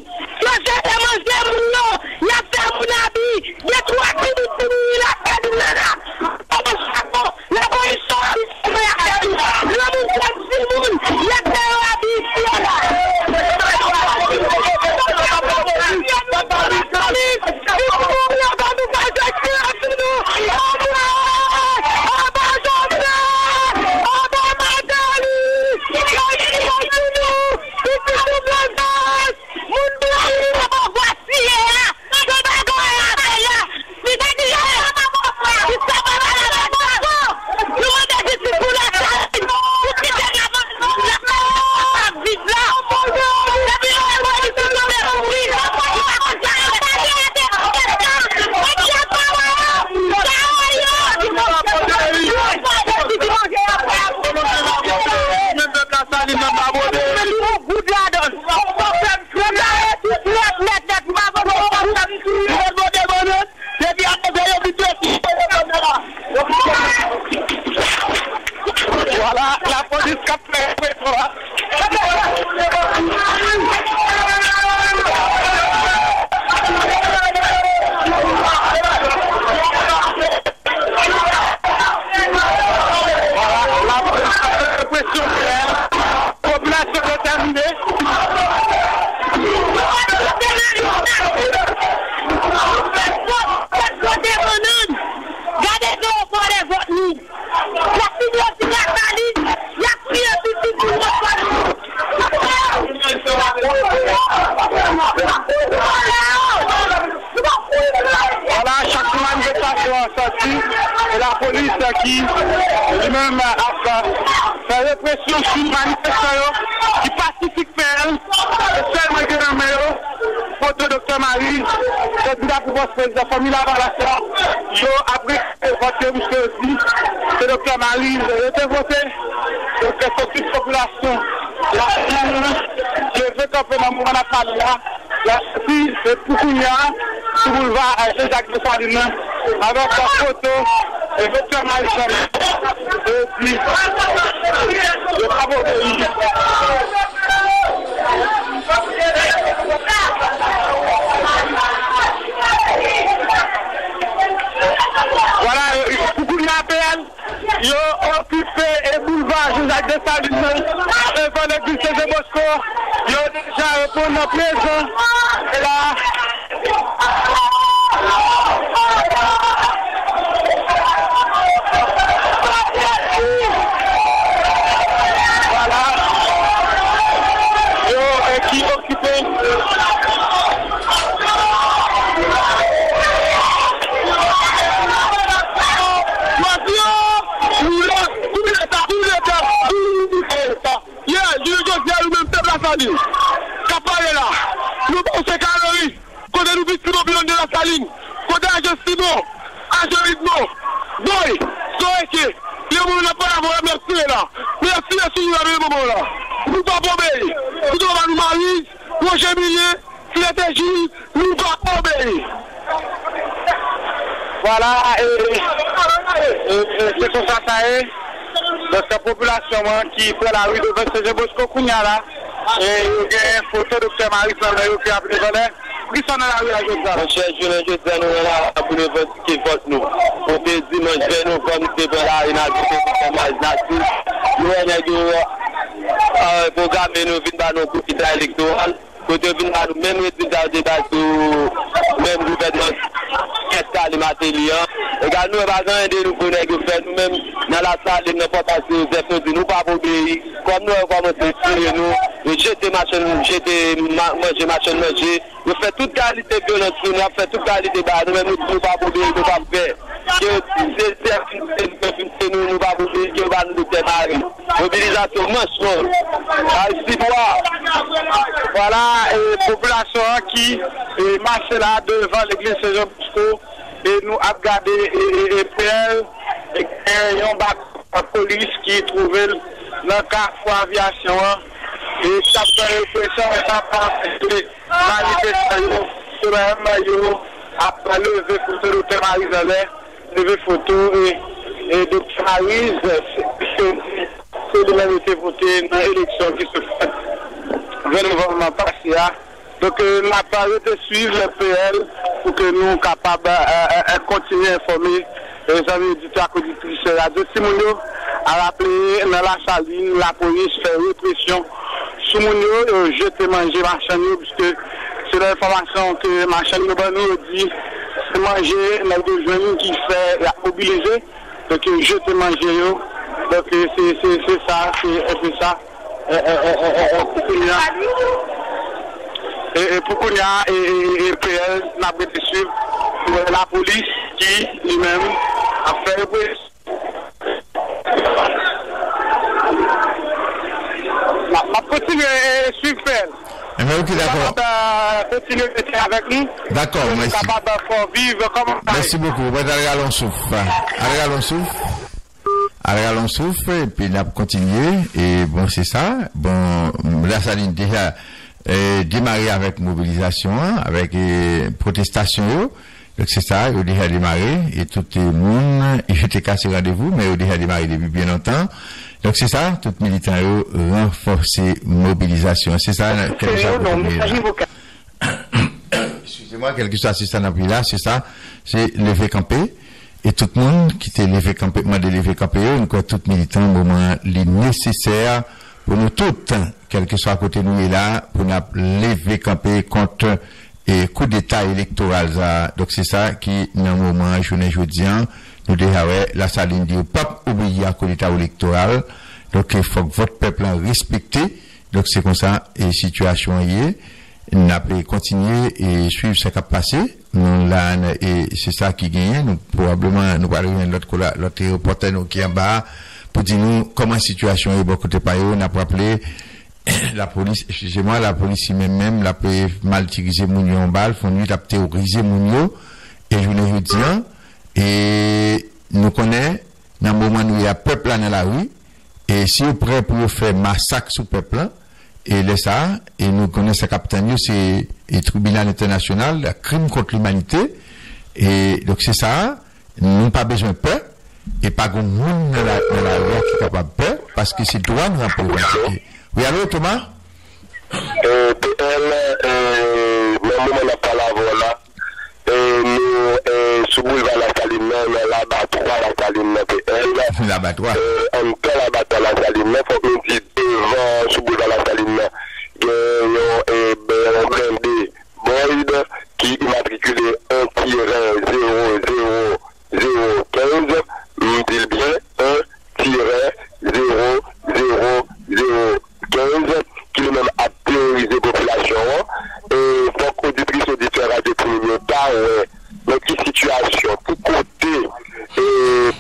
Yo jete manje moun yo. Y ap fè moun abi. Gen twa timoun ki mouri lakay li nan la. Kòman sa bon? Lapolis yo abi. Granmoun, jèn timoun, y ap fè yo abi isi a la. Anba Jovenel! Anba Martelly! Yo tire sou nou! Pitit nou blozay! Moun mouri! Anba vwa siye a! Anba vwa siye a! Li te di, "Hey, ki sa pa pale avèk sa?" Nou mande jistis pou Lasalin. Pou kite n ap, n ap viv la. Depi lè yo mande jistis, nou te mouri. Nou pa konn sa yo fè. Lasalin nan pa bote. Ou pa fè m frèt la, tout frèt, nèt, nèt, ou pa fè m frèt. Ou pa bote, bonè. Depi a kote yo vin twete. Vwala, lapolis k ap fè presyon a. Maryse ki li menm ap fè represyon sou manifestan yo ki pasifik P L, sèlman gen nan men yo foto Doktè Maryse, kandida pou pòs prezidan Fanmi Lavalas la, yo ap revote, misye di se Doktè Maryse yo te vote. Donk, se tout popilasyon la leve kanpe nan moman n ap pale la. L ap soti, e pou kounye a, sou boulva Jean-Jacques Dessalines nan, avèk foto e Doktè Maryse Jean, e di, yo p ap obeyi. Vwala, e, pou kounye a, P L, yo okipe e boulva Jean-Jacques Dessalines nan, devan legliz Sen Jan Bosko. Yo deja reponn prezan la. Vwala. Yo, e, ki okipe. Chwazi yo! Koudeta! Koudeta! Koudeta! Yeah, jounen jodi a, nou menm pèp Lasalin k ap pale la, nou ba w se Kalori, kote nou viktim anpil anndan Lasalin, kote ajan Simon, ajan Ridmo, Boy, Soeke, lemoman n ap pale avè w la, m ap tire la. M ap tire sou nou la, lemoman la. Nou p ap obeyi. Kote w ba nou Maryse, Roger Milien, Fileteji, nou p ap obeyi. Vwala, e, e, e, se konsa sa ye. Donk, se popilasyon an ki pran lari devan Sen Jan Bosko kounye a la. E yo gen foto Doktè Maryse nan men yo ki ap leve anlè. Poukisa nan lari a jodi a la? Monchè, jounen jodi a, nou la pou revandike vòt nou. Kote dimanch ven novanm, nou te pran lari, n al vote pou Doktè Maryse Nassy. Nou wè nèg yo, e, pwograme nou vin ba nou kout gita elektoral. Kote yo vin ba nou menm rezilta yo te bay sou menm gouvènman Kèt Kali Mateli an. Egal, nou wè pa gen anyen de nouvo nèg yo fè. Nou menm nan Lasalin, nan Pòtay Sen Jozèf, nou di nou p ap obeyi. Kòm nou wè yo kòmanse tiye nou, yo jete machann, jete ma-, manje machann manje, yo fè tout kalite vyolans sou nou, y ap fè tout kalite bagay. Nou menm nou di nou p ap obeyi, nou p ap fè. Ke dezè vin tiye nou, ke vin tiye nou, nou p ap obeyi, ke yo ba nou Doktè Maryse. Mobilizasyon manch long. Ayiti dwa. Vwala, e, popilasyon an ki, e, mache la devan legliz Sen Jan Bosko, e nou ap gade, e, e, e, P L, e, e, yon bak polis ki twouve l nan kafou Avyasyon an, e k ap fè represyon, e k ap afekte manifestan yo, yo menm yo ap leve foto Doktè Maryse anlè, leve foto e, e Doktè Maryse, se, se, se li menm yo te vote nan eleksyon ki sot fèt ven novanm pase a. Donk, e, n ap rete swiv P L pou ke nou kapab, e, e, e, kontinye enfòme, e, zanmi oditè ak oditris radyo Timoun yo. A raple, nan Lasalin, lapolis fè represyon sou moun yo, yo jete manje machann yo, piske selon enfòmasyon ke machann yo ban nou, yo di se manje nèg yo jwenn ki fè y ap mobilize. Donk, yo jete manje yo. Donk, se, se, se sa, se enpe sa. E, e, e, e, e, e, pou kounye a, e, e, pou kounye a, e, e, e, e, P L, n ap rete swiv. E, lapolis ki, li menm, ap fè represyon. M ap, m ap kontinye, e, swiv P L. Enben, ok, dakò. Kapab, e, kontinye rete avèk nou. Dakò, mèsi. Kapab, e, fè w viv kòman sa ye. Mèsi bokou. Mwen al rale yon souf. Al rale yon souf. Al rale yon souf, epi n ap kontinye. E bon, se sa. Bon, Lasalin deja, e, demare avèk mobilizasyon an, avèk, e, pwotestasyon yo. Donk, se sa, yo deja demare, e tout, e, moun, yo te kase randevou, men yo deja demare depi byen lontan. Donk, se sa, tout militan yo ranfòse mobilizasyon. Se sa, kèlkeswa kote nou ye la. Excusez-moi, kèlkeswa se sa n ap ye la, se sa, se leve kanpe. E tout moun ki te leve kanpe, mande leve kanpe yo, nou kwè tout militan, moman an, li nesesè pou nou tout, kèlkeswa kote nou ye la, pou n ap leve kanpe kont e koudeta elektoral sa a. Donk, se sa ki nan moman an, jounen jodi an, nou deja wè Lasalin di yo p ap obeyi a koudeta elektoral. Donk, e fòk vòt pèp lan respekte. Donk, se konsa, e sitiyasyon an ye. N ap, e, kontinye, e, swiv sa k ap pase. Nou la, e se sa ki genyen. Nou pwobableman nou pral jwenn lòt kola, lòt repòtè nou ki anba a pou di nou kòman sitiyasyon ye bò kote pa yo. N ap raple, lapolis, eskize mwa, lapolis li menm menm, l ap, e, matirize moun yo anba, l fè yon nwit ap teworize moun yo. E jounen jodi a, e nou konnen nan moman nou ye a, pèp la nan lari, e si yo prè pou yo fè masak sou pèp la, e lè sa a, e nou konnen sa k ap tann yo, se, e, tribinal entènasyonal, krim kont limanite, e donk se sa a, nou pa bezwen pè, e pa gen moun nan la, nan lari a ki kapab pè, paske se dwa nou ap revandike. Wi, alo, Thomas? E, P L, e, nan moman n ap pale avè w la, e, nou, e, sou boulva Lasalin nan, nan labatwa Lasalin nan, P L. Labatwa. E, anndan labatwa Lasalin nan, fòk nou di devan, sou boulva Lasalin nan, gen yon, e, ben, yon blende Boyd ki imatrikile en tirè zewo zewo zewo kenz, m di l byen, en tirè zewo zewo zewo kenz, ki li menm ap teworize popilasyon an. E fòk oditris, oditè Radyo Timoun yo ta wè nan ki sitiyasyon, ki kote, e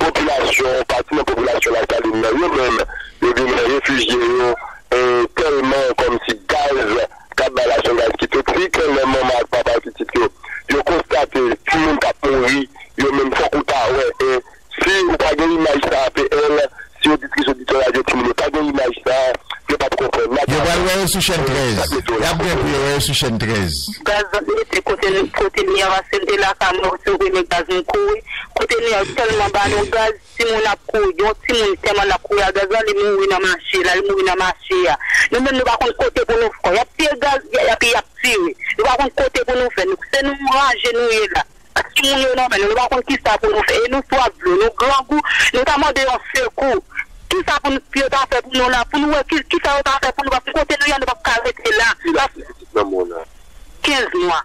popilasyon, pati nan popilasyon Lasalin nan, yo menm, yo vin refijye yo, e tèlman kòmsi gaz k ap bay la se yon gaz ki toksik, lè manman ak papa pitit yo, yo konstate timoun k ap mouri, yo menm fòk ou ta wè, e si ou pa gen imaj sa a, P L, si oditris, oditè Radyo Timoun yo pa gen imaj sa a, yo p ap konprann. Yo pral wè yo sou chèn trèz. Y ap gen pou yo wè yo sou chèn trèz. Gaz mete kote, kote li an, paske m te lakay mwen, si m premye gaz, m kouri. Kote li an, tèlman ba nou gaz, timoun ap kouri. Yon timoun tèlman l ap kouri a gaz la, li mouri nan mache la, li mouri nan mache a. Nou menm, nou pa konn kote pou nou fè. Y ap tiye gaz, y ap, y ap tire. Nou pa konn kote pou nou fè. Nou, se nou ranje nou ye la. Ak timoun yo nan men nou, nou pa konn kisa pou nou fè. E nou swaf dlo, nou grangou, nou ta mande yon sekou. Kisa pou nou, pou yo ta fè pou nou la, pou nou wè ki, kisa yo ta fè pou nou, paske kote nou ye a, nou p ap ka rete la. Ki laj pitit manman w la? Kenz mwa.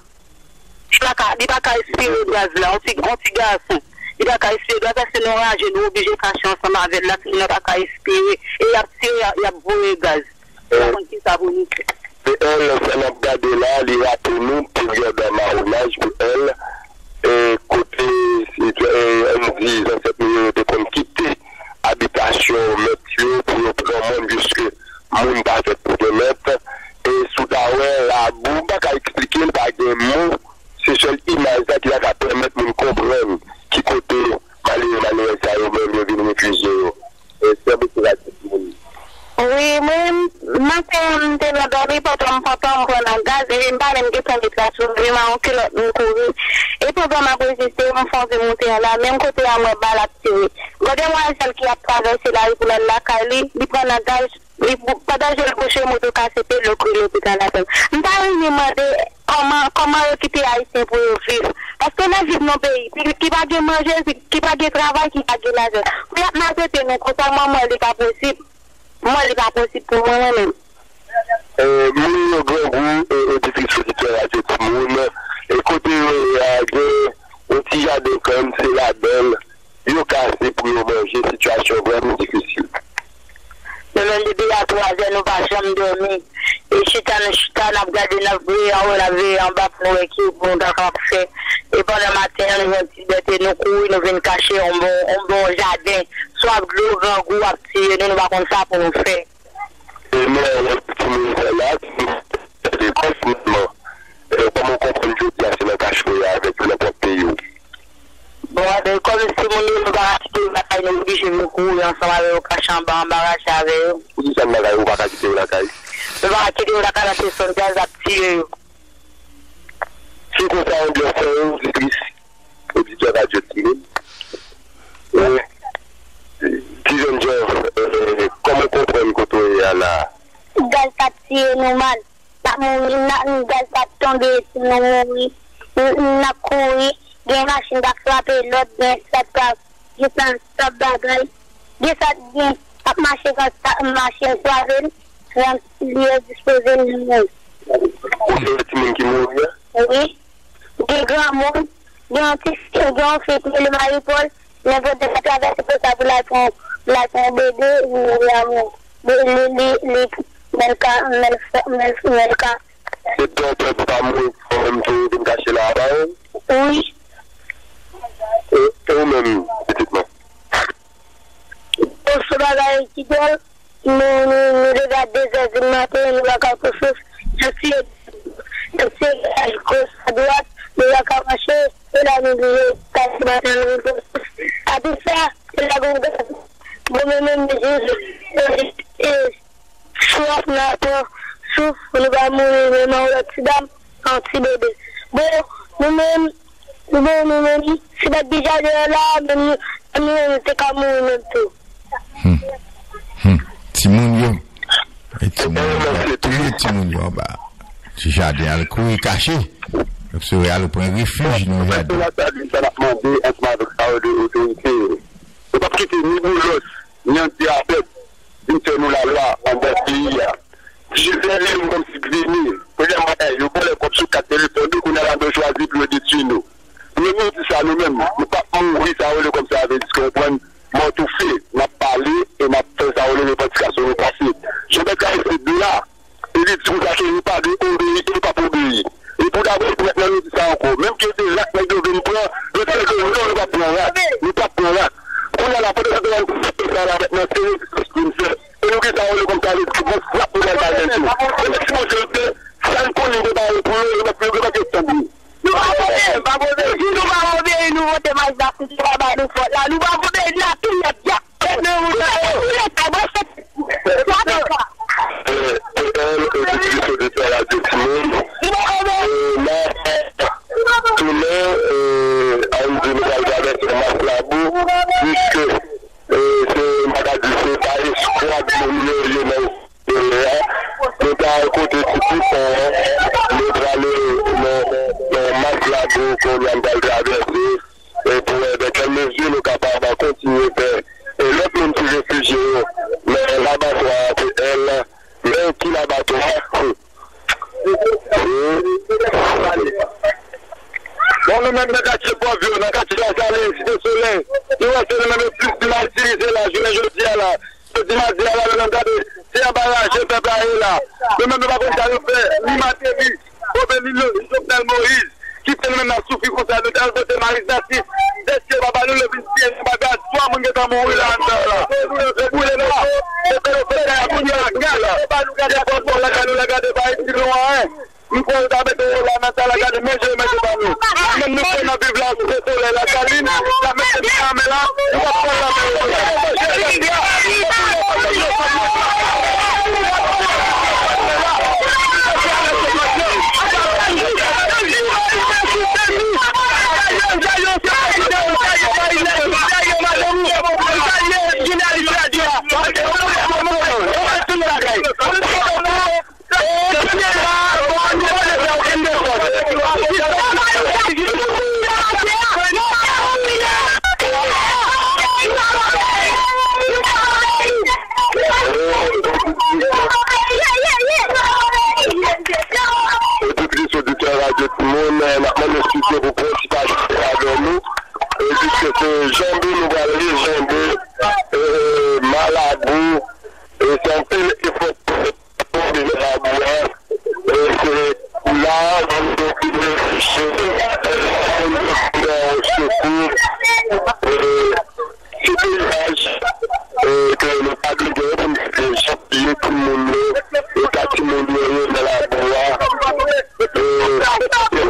Li pa ka, li pa ka espire gaz la, yon ti, yon ti gason. Li pa ka espire gaz la, se nou ranje, nou oblije kache ansanm avè l la, timoun nan pa ka espire. E y ap tire, y ap, y ap voye gaz. Nou pa konn kisa pou nou fè. P L, sa n ap gade la, li raple nou peryòd mawonaj, P L, e kote, e, ann di, zansèt nou yo te konn kite abitasyon mèt yo pou yo pran mòn, piske moun pa fèt pou gen mèt. E si w ta wè labou, m pa ka eksplike l, pa gen mo, se sèl imaj la ki ta ka pèmèt moun konprann ki kote malere, malerèz sa yo menm yo vin refijye yo. E, sè, boutik ak tout moun. Wi, mwen, maten an, m te nan dòmi, pantan m, pantan m pran nan gaz, epi m pa menm gen santimetra sou mwen, m a yon kilòt, m kouri. E pandan m ap reziste, m fè yon ti moute anla, menm kote a, m wè bal ap tire. Gen demwazèl ki ap travèse lari pou l al lakay li, li pran nan gaz, li, pandan je l bouche, moto kase, pe lòk ri lopital atè. M ta renmen mande kòman, kòman yo kite Ayisyen pou yo viv. Paske n ap viv nan peyi ki, ki pa gen manje, ki, ki pa gen travay, ki pa gen lajan. Pou y ap maltrete nou konsa, mwen, mwen, li pa posib. Mwen, li pa posib pou mwen, mwen menm. E, moun yo grangou, e, oditris, oditè Radyo Timoun, e kote yo ye a, gen yon ti jaden kann, se ladan l yo kase pou yo manje, sitiyasyon vrèman difisil. Nou menm depi a twazè, nou pa janm dòmi. E chita, nou chita, n ap gade, n ap veye anwo, n ap veye anba pou nou wè ki pou nou ta kapab fè. E pandan maten an, nou jwenn ti bète, nou kouri, nou vin kache yon bò, yon bò jaden. Swaf dlo, grangou ap tiye nou, nou pa konn sa pou nou fè. E nou wè timoun sa la, timoun lekòl finalman. E kòman w konprann jodi a se nan kach ou ye avèk yo, nan pwòp peyi w? Bon, e kòm se moun yo, nou pa ka kite yo lakay, nou oblije nou kouri ansanm avè yo, kache anba, anba rache avè yo. Poukisa nan lakay ou pa ka kite yo lakay? Nou pa ka kite yo lakay paske se yon gaz ap tiye yo. Se konsa anbyans lan ye, oditris, oditè Radyo Timoun. E, ti jènjan, e, kòman w konprann kote w ye a la a? Gaz ap tiye nou mal. N ap mouri, n ap, gaz ap tonbe sou nou, mouri. N, n ap kouri, gen machin k ap frape lòt, gen sa k ap, gen sa k ap bagay, gen sa, gen, ap mache, sa, machin frape l, pran li dispoze l, li mouri. Ou se timoun ki mouri a? Wi. Gen granmoun, gen yon ti fi, gen yon fi ki rele Marie Paul, nenpòt lè l ap travèse pou sa, pou l al pran, pou l al pran yon bebe, li mouri a mouri. Li, li, li, li, men l ka, men l fè, men l, men l ka. Se pè, pè pou pa mouri, fò menm tou vin kache la a, pa vre? Wi. E, e ou menm, pitit mwen? Bon, se bagay ki dwòl. Nou, nou, nou deja de zè di maten, nou pa ka pran souf. N ap tiye, n ap tiye gaz gòch a dwat, nou pa ka mache. E la nou bliye, kati maten nou pran souf. Apre sa, e la gon gaz. Bon, men, men, men, e, e, e, sou ap nan pran souf, nou pa mouri, men, men, yon lòt ti dam, yon ti bebe. Bon, nou menm, nou menm, nou menm, si pa t gen jaden an la, menm nou, menm nou menm, nou te ka mouri menm tou. Hmm. Hmm. Timoun yo. E timoun yo ap touye timoun yo anba. Ti jaden al kouri kache. Yo sove al pran refij nan jaden. Sa n ap mande ansanm avèk sa yo de otorite yo. Yo p ap kite ni Boulos, ni Anti Rapèd vin fè nou lalwa anba peyi a. Jivèl li menm kòmsi grenn. Premyèman, yo vòlè kòb sou kat telefòn nou, kounye a la nou chwazi pou yo detwi nou. Premye di sa nou menm, nou p ap mouri sa yo rele kòmsi avè di konprann mò toufe, n ap pale e n ap fè sa yo rele revandikasyon nou pase. Jan bèt la rete de la, e li di konsa ke yo pa dwe obeyi, e yo p ap obeyi. E pou dabò, pou mèt nan nou di sa ankò, menm ke se rak nèg yo vin pran, yo te di nou non, nou p ap pran rak, nou p ap pran rak. Kounye a la, pandan sa te la, nou pran sa la mèt nan, se rezistans pou n fè. E nou gen sa yo rele kòmsi avè di gon frap nou pral bay nèg yo. E si bon se yo te, sa n konnen de ba yo pou yo, yo pa, yo pa gen tan pou yo. Nou pa obeyi, nou pa obeyi, nou vote Maris David, se pa ba nou fòt la. Nou pa obeyi, n ap touye, y ap tèt nan wout la. Touye, touye, sa, bon, se, sa, se sa. Eh, P L, oditris, oditè Radyo Timoun. Nou pa obeyi. Eh, la, tounen, eh, ann di nou pral travèse Mas Labou, piske, eh, se, m pa ka di, se pa eskwad moun yo ye nan Kounye a, nou ta al kote ti pisan an, nou prale nan, nan Mas Labou, kounye a n pral travèse, e pou wè dans quelle mesure nou kapab kontinye fè, e lòt moun ki refijye yo nan labatwa a P L, men ki labatwa? Bon, nou menm nan katye Pòvyo, nan katye Lasalin, Site Solèy, nou wè se nou menm yo plis matirize la, jounen jodi a la. Jodi madi a la, nou menm gade, se anba raje pèp la ye la. Nou menm nou pa konn sa nou fè, ni Martelly, oubyen ni Jovenel Moïse, ki fè nou menm n ap soufri konsa, nou t al vote Maris David, dèske yo pa ba nou, yo vin tiye nou, bagay, twa moun gentan mouri la anndan la. Yo boule moto, yo fè yo fè kay a kounye a, gaz, yo ba nou gaz a pòtpòt lakay nou la, gade, pa itil nou anyen. M kwè yo ta mete yo la nan sa la, gade, manje yo manje pa nou. Menm nou kwè nan viv la, sou solèy la, Salin, la mete nou nan lanmè la, nou p ap pran lanmè yo la. Oditris, oditè Radyo Timoun, n ap mande estidyo pou pran ti pase avè nou. E piske se janbe, nou pral rejanbe, e, Malabou, e se anpil efò. Tonbe nan labou a, e se la moun yo vin refijye, moun yo vin nan sekou, e se domaj, e ke nou pa bliye pou n te jan piye timoun yo, e ka timoun yo ye nan labou a, e se sa, se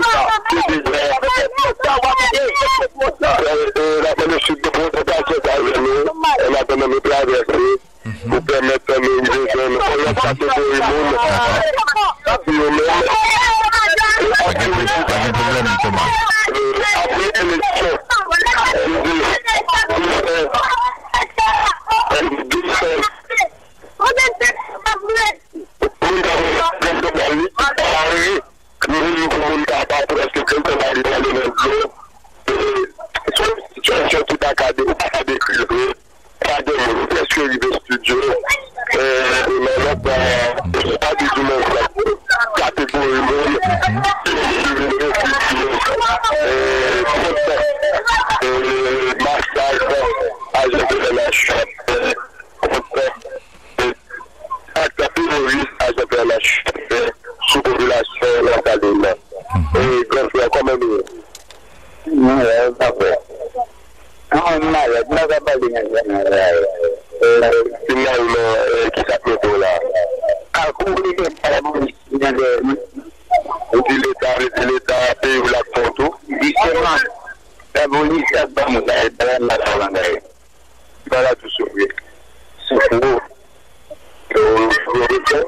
deja, e, e n ap mande chif de pwotestasyon sa yo nou, an atandan nou travèse. Pou pèmèt nou rive jwenn yon lòt kategori moun ki yo menm, e, apre eleksyon, apre eleksyon, moun ka pare, moun pou moun ka pa prèske pran kòb la li pale nan dlo. E, se yon sitiyasyon ki pa ka de, ou pa ka dekri vre. Sa gen moun prèske rive estidyo, e, e nan lòt, e, pa di di moun sa, kategori moun ki vin refijye Ou di Leta, ou di Leta, peyi w l ap fè w tou. Jisteman, sa pou Leta ban nou sa, e pa nan sa w angaje. Li pa la tou soufri. Soufri. Yo, yo, yo, yo.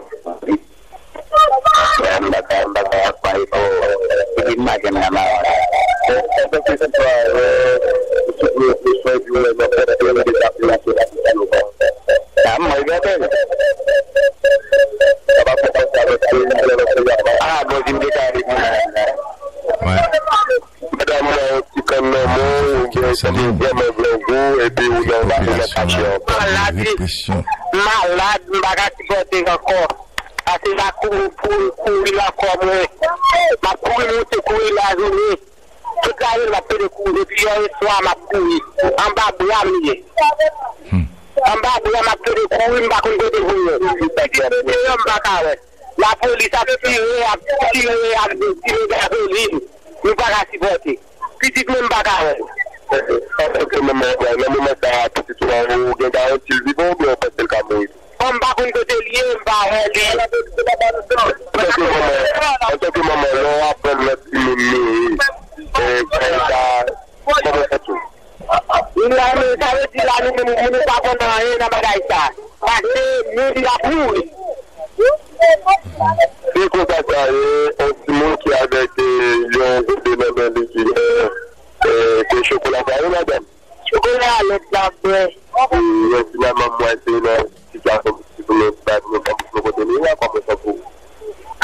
M pa ka, m pa ka, m pa ka, m pa ka, m pa ka, m pa ka. Ah, mwen, gade. Ah, bon, si m te ka reponn. Wè. Madanm nan yon ti kann nan men w, oubyen si w vrèman grangou, epi ou nan, ou nan fache ankò. Malad, malad, m pa ka sipòte l ankò. Pase m a kouri, kouri, kouri lakò mwen. M ap kouri moute, kouri lajounen. Tout lajounen m ap pede kouri. Depi yè swa m ap kouri. Anba bra m li ye. Anba bra m ap pede kouri, m pa konn kote pou m ye. Deyò m pa ka wè. Lapolis ap tire, ap tire, ap tire gazolin. Nou pa ka sipòte. Pitit mwen m pa ka wè. Antanke manman, nan moman sa a, pitit ou a, ou gen garanti l vivan oubyen ou panse l ka mouri? Bon, m pa konn kote l ye, m pa wè li. Antanke manman, antanke manman, lè w aprann nan timoun mouri, e, kòman sa, kòman w santi w? Sa vle di la, nou menm, nou pa konn anyen nan bagay sa. Pase moun ap mouri. Se konsa sa ye, yon timoun ki avèk, e, yon gode nan men li ki, e, e, ke chokola sa ye, madanm? Chokola a lèt la bwè. E, yon ti manman mwen te nan sitiyasyon difisil, men pa gen yon fanm sou kote li la, kòman sa pou?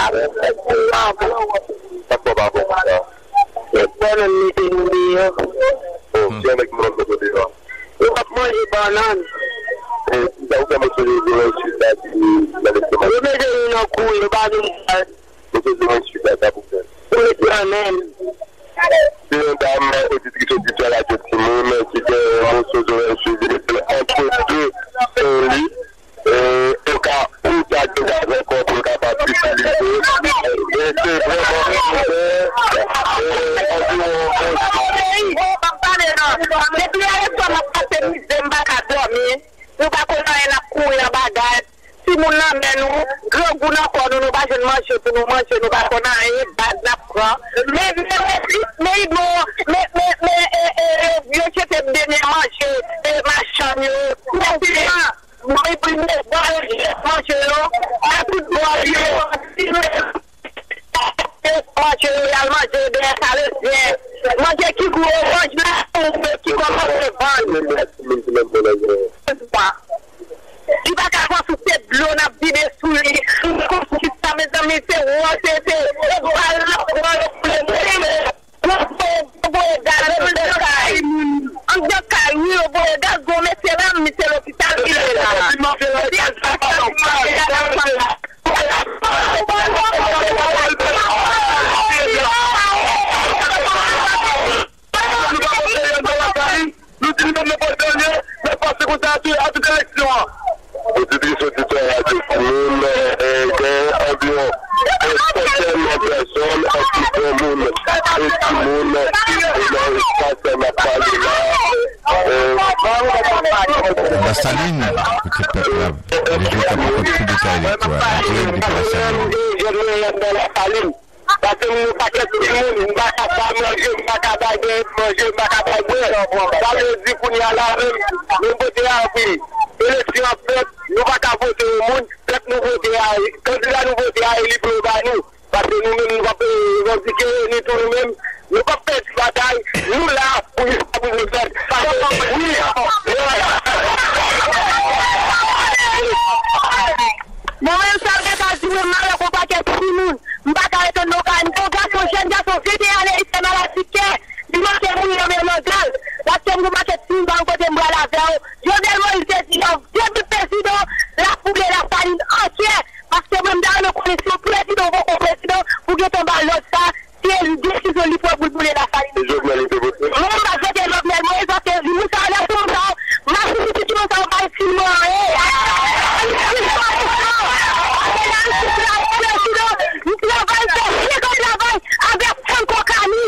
Avèk sa, pa bon. Sa fò pa bon konsa. Se bannann mete nou deyò. Oh, se avèk moun mete deyò. Yo p ap manje bannann. E, kisa ou fè mesye yo di wè chita ki nan lestomak? Yo mete nou nan kou, yo ba nou. Mesye di wè chita, sa pou fè. Pou mete nan men. Se yon dam, oditris, oditè Radyo Timoun, ki gen yon moso zorèy swivi, li te antre de sen li. E, oka ou ta gen gaz ankò pou l kapab itilize. E se vrèman, e, e, anviwon. Depi yè swa m ap pase mizè, m pa ka dòmi. Nou pa konn anyen, n ap kouri anba gaz. Timoun nan men nou, grangou nan kò nou, nou pa jwenn manje pou nou manje, nou pa konn anyen, gaz n ap pran. Men, men, men, men, men, men, e, e, e, yo jete dènye manje, e, machann yo, konfiman. Mwen premye bò yo jete manje yo, nan tout bò yo, manje yo, y al manje dèyè Salezyen. Manje ki gwo, manje la, ki kòmanse vann. Li pa ka pran sou tèt dlo, n ap vide sou li. Konsi sa, mezanmi, se wont, se, se, se bal n ap pran, yo koule. Yo voye, yo voye gaz anndan kay. Anndan kay, wi, yo voye gaz, gon mesye la, misye lopital, li ye la. Nou di nou menm nan pòt dènye, n ap pase konsa a tout, a tout eleksyon an. Oditris, oditè Radyo Timoun, e, gen anviwon yon santèn pèsòn, anplis granmoun e timoun, e nan espas n ap pale la. E, Lasalin, kote pèp la, leve k ap rekòt tout detay elektoral, an dirèk depi Lasalin. Jèn mwen nan Lasalin. Paske m yon pakèt timoun, m pa ka bay manje, m pa ka bay bwè, manje, m pa ka bay bwè. Sa vle di kounye a la menm, menm kote a, wi, eleksyon ap fèt, nou pa ka vote yon moun, pèp nou vote a, kandida nou vote a, e li pou yo ba nou. Paske nou menm, nou p ap, e, revandike ni tou nou menm, nou p ap pèdi batay, nou la pou jiska bout nou tèt. Paske, wi, Mwen menm, sa m te ka di, mwen, m avèk yon pakèt timoun. M pa ka rete nan kay. M te yon gason, jèn gason, venteyen ane, li fè maladi kè. Li manke mouri nan men mangal. Paske m gon pakèt timoun pa m kote m pral avè yo. Jovenel Moïse te di, yon vye bout prezidan, l ap boule Lasalin antyè. Paske mwen, m ta renmen konnen si yon prezidan, yon bon prezidan, pou gentan ba lòd sa, se desizyon li pran pou l boule Lasalin. E Jovenel ou te vote? Non, m pa vote Jovenel Moïse paske moun sa yo, lè se moun sa yo, m ap di pitit moun sa yo pa itil mwen anyen. M travay fè senkant travay avèk Franco Cani.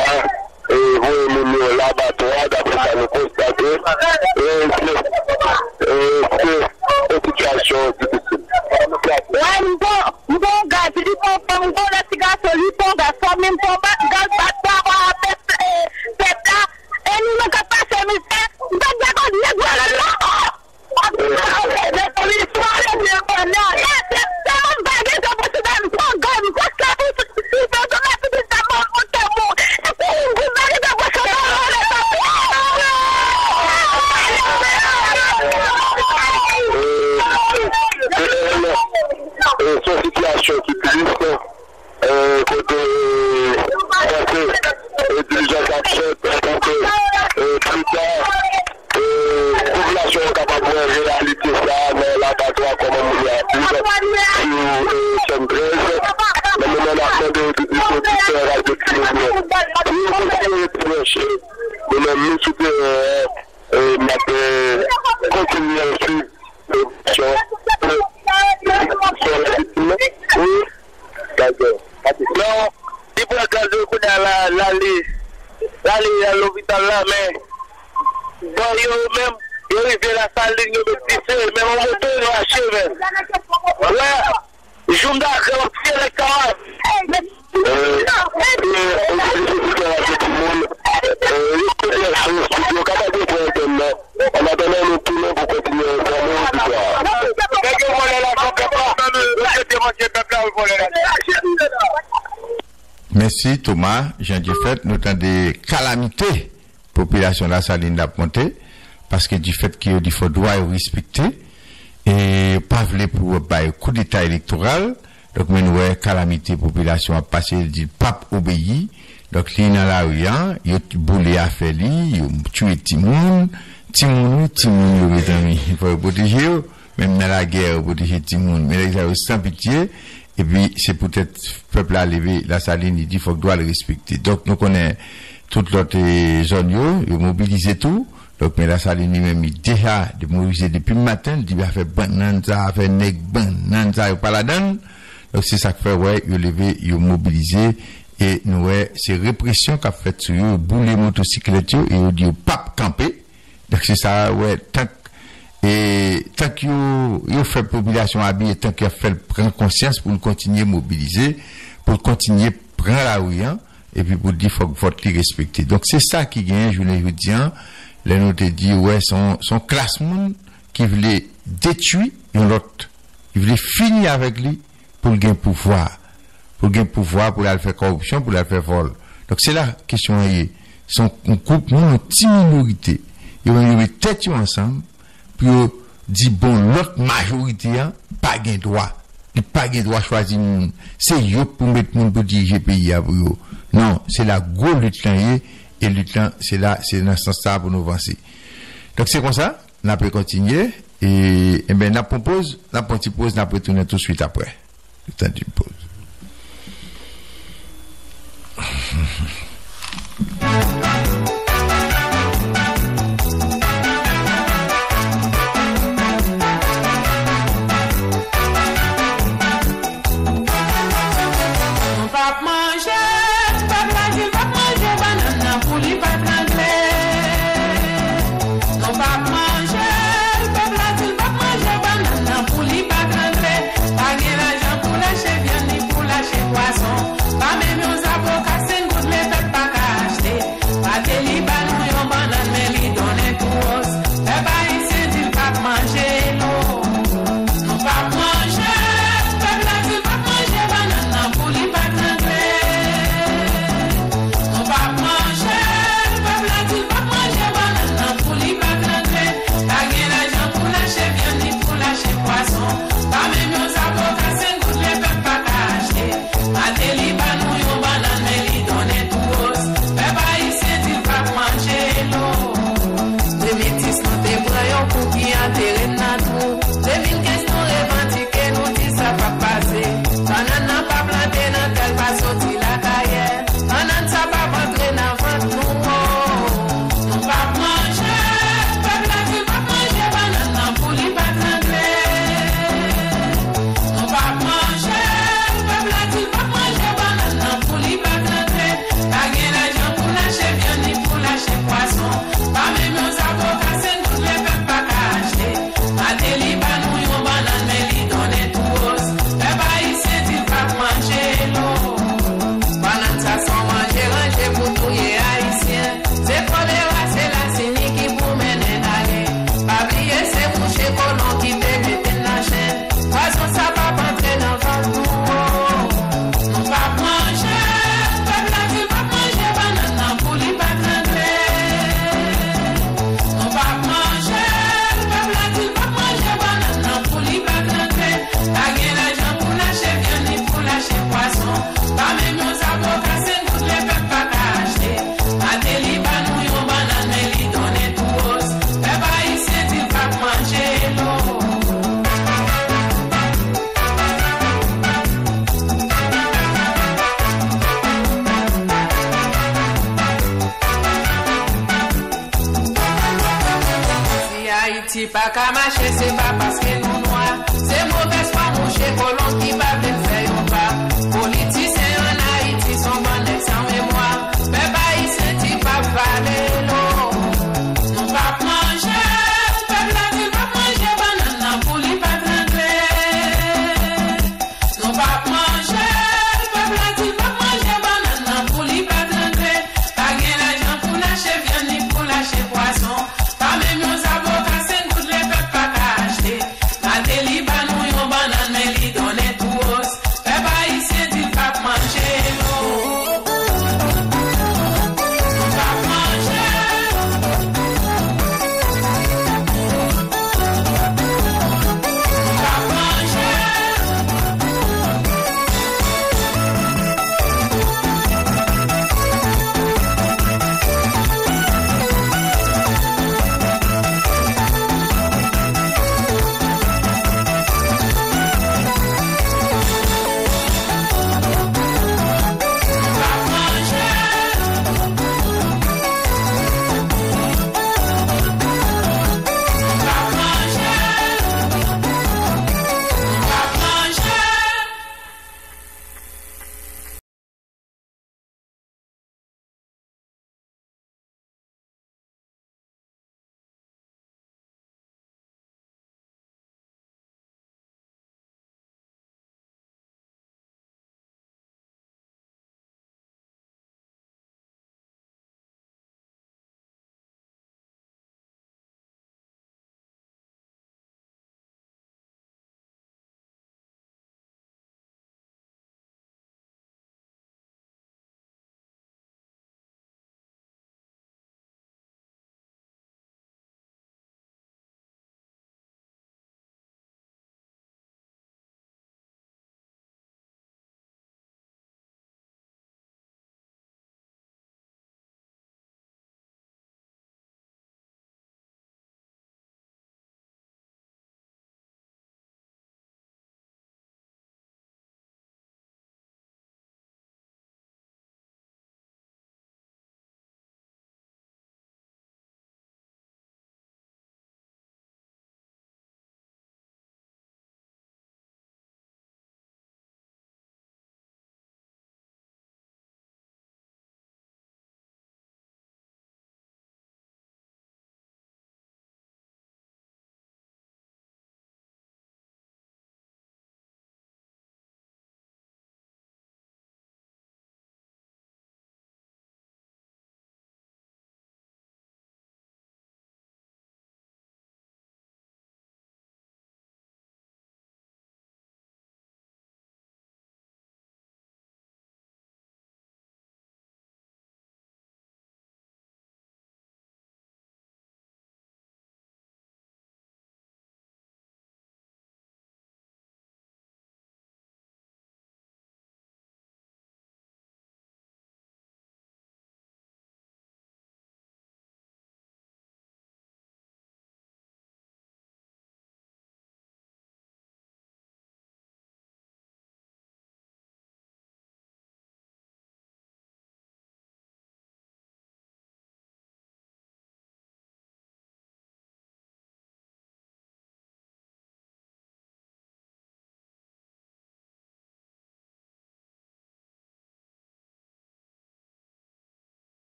a, e, voye moun yo labatwa, daprè sa nou konstate. E, se, e, se yon sitiyasyon difisil. Wè, m bon, m bon gaz, li bon fanm, m bon lòt ti gason, li bon gaz, fanmi m bon bat, gaz bat, papa, pèp, e, pèp la, e nou menm k ap pase mizè, m pa t dakò nèg vòlè la. E, se yon sitiyasyon ki tris, e, kote, e, panse, e, dilijans ap fèt pou ke, e, pli ta, e, popilasyon an kapab wè reyalite sa a nan labatwa, kòman moun yo ap viv sou, e, Sèn trèz. Nan moman n ap mande oditè radyo Timoun yo pou yo kontinye rete branche, nou menm nou sou teren an, e, n ap, e, kontinye swiv. Non, li pran gaz yo kounye a la, l ale, l ale al lopital la, men bò yo, yo menm, yo rive Lasalin, yo met dife, men yon moto yo rache, men. Wè, jou m ta fè yon ti elektoral. Annatandan, nou tounen pou kontinye enfòme oditè a. Nèg yo vòlè lajan pèp la, yo te manje pèp la, yo vòlè lajan. Mèsi, Thomas, Jean Dieu Fèt, nou tande kalamite popilasyon Lasalin ap monte, paske difèt ke yo di fò dwa yo respekte, e pa vle pou yo bay koudeta elektoral. Donk, men nou wè kalamite popilasyon ap pase, li di l p ap obeyi. Donk, li nan lari a, yo t-, boule afè li, yo tchwe timoun. Timoun, wi, timoun yo, mezanmi, fò yo pwoteje yo. Menm nan lagè, yo pwoteje timoun. Men nèg sa yo san pitye. Epi, se poutèt pèp la leve Lasalin, li di fòk dwa l respekte. Donk, nou konnen tout lòt, e, zòn yo, yo mobilize tou. Donk, men Lasalin li menm, li deja demobilize depi maten. Li di afè bannann sa, afè nèg bannann sa, yo pa ladan l. Donk, se sa k fè, wè, yo leve, yo mobilize. E nou wè, se represyon k ap fèt sou yo. Yo boule motosiklèt yo e yo di yo p ap kanpe. Donk, se sa, wè, tank, e, tank yo, yo fè popilasyon abiye, tank y ap fè l pran konsyans pou l kontinye mobilize, pou l kontinye pran lari a, epi pou l di fòk vòt li respekte. Donk, se sa ki genyen jounen jodi a, lè nou te di, wè, se yon, se yon klas moun ki vle detwi yon lòt, ki vle fini avèk li, pou l gen pouvwa. Pou l gen pouvwa, pou l al fè kòripsyon, pou l al fè vòl. Donk, se la kesyon an ye. Se yon, yon gwoup moun, yon ti minorite. Yo menm, yo met tèt yo ansanm pou yo di, bon, lòt majorite a pa gen dwa. Li pa gen dwa chwazi moun. Se yo k pou met moun pou dirije peyi a pou yo. Non, se la gwo lit lan ye, e lit lan, se la, se nan sans sa a pou nou vanse. Donk, se konsa, n ape kontinye, e, enben, n ap pran poz, n ap pran ti poz, n ap retounen touswit apre. Tan ti poz. Nou p ap manje, pèp la di l p ap manje bannann nan pou li pa trangle. Nou p ap manje, pèp la di l p ap manje bannann nan pou li pa trangle. Pa gen lajan pou l achte vyann ni pou l achte pwason. Pa menm yon zaboka senk goud Leta pa ka achte. Pa Ki pa ka mache, se pa paske nou nwa. Se movèz fwa mouche kolon ki pa vle n fè yon pa. Politisyen ann Ayiti s on bann nèg san memwa. Pèp ayisyen di p ap vale lo. Nou p ap manje, pèp la di l p ap manje bannann nan pou li pa trangle. Nou p ap manje, pèp la di l p ap manje bannann nan pou li pa trangle. Pa gen lajan pou n achte vyann ni pou n achte pwason. Pa menm yon zavoka senk goud lepèp pa ka achte.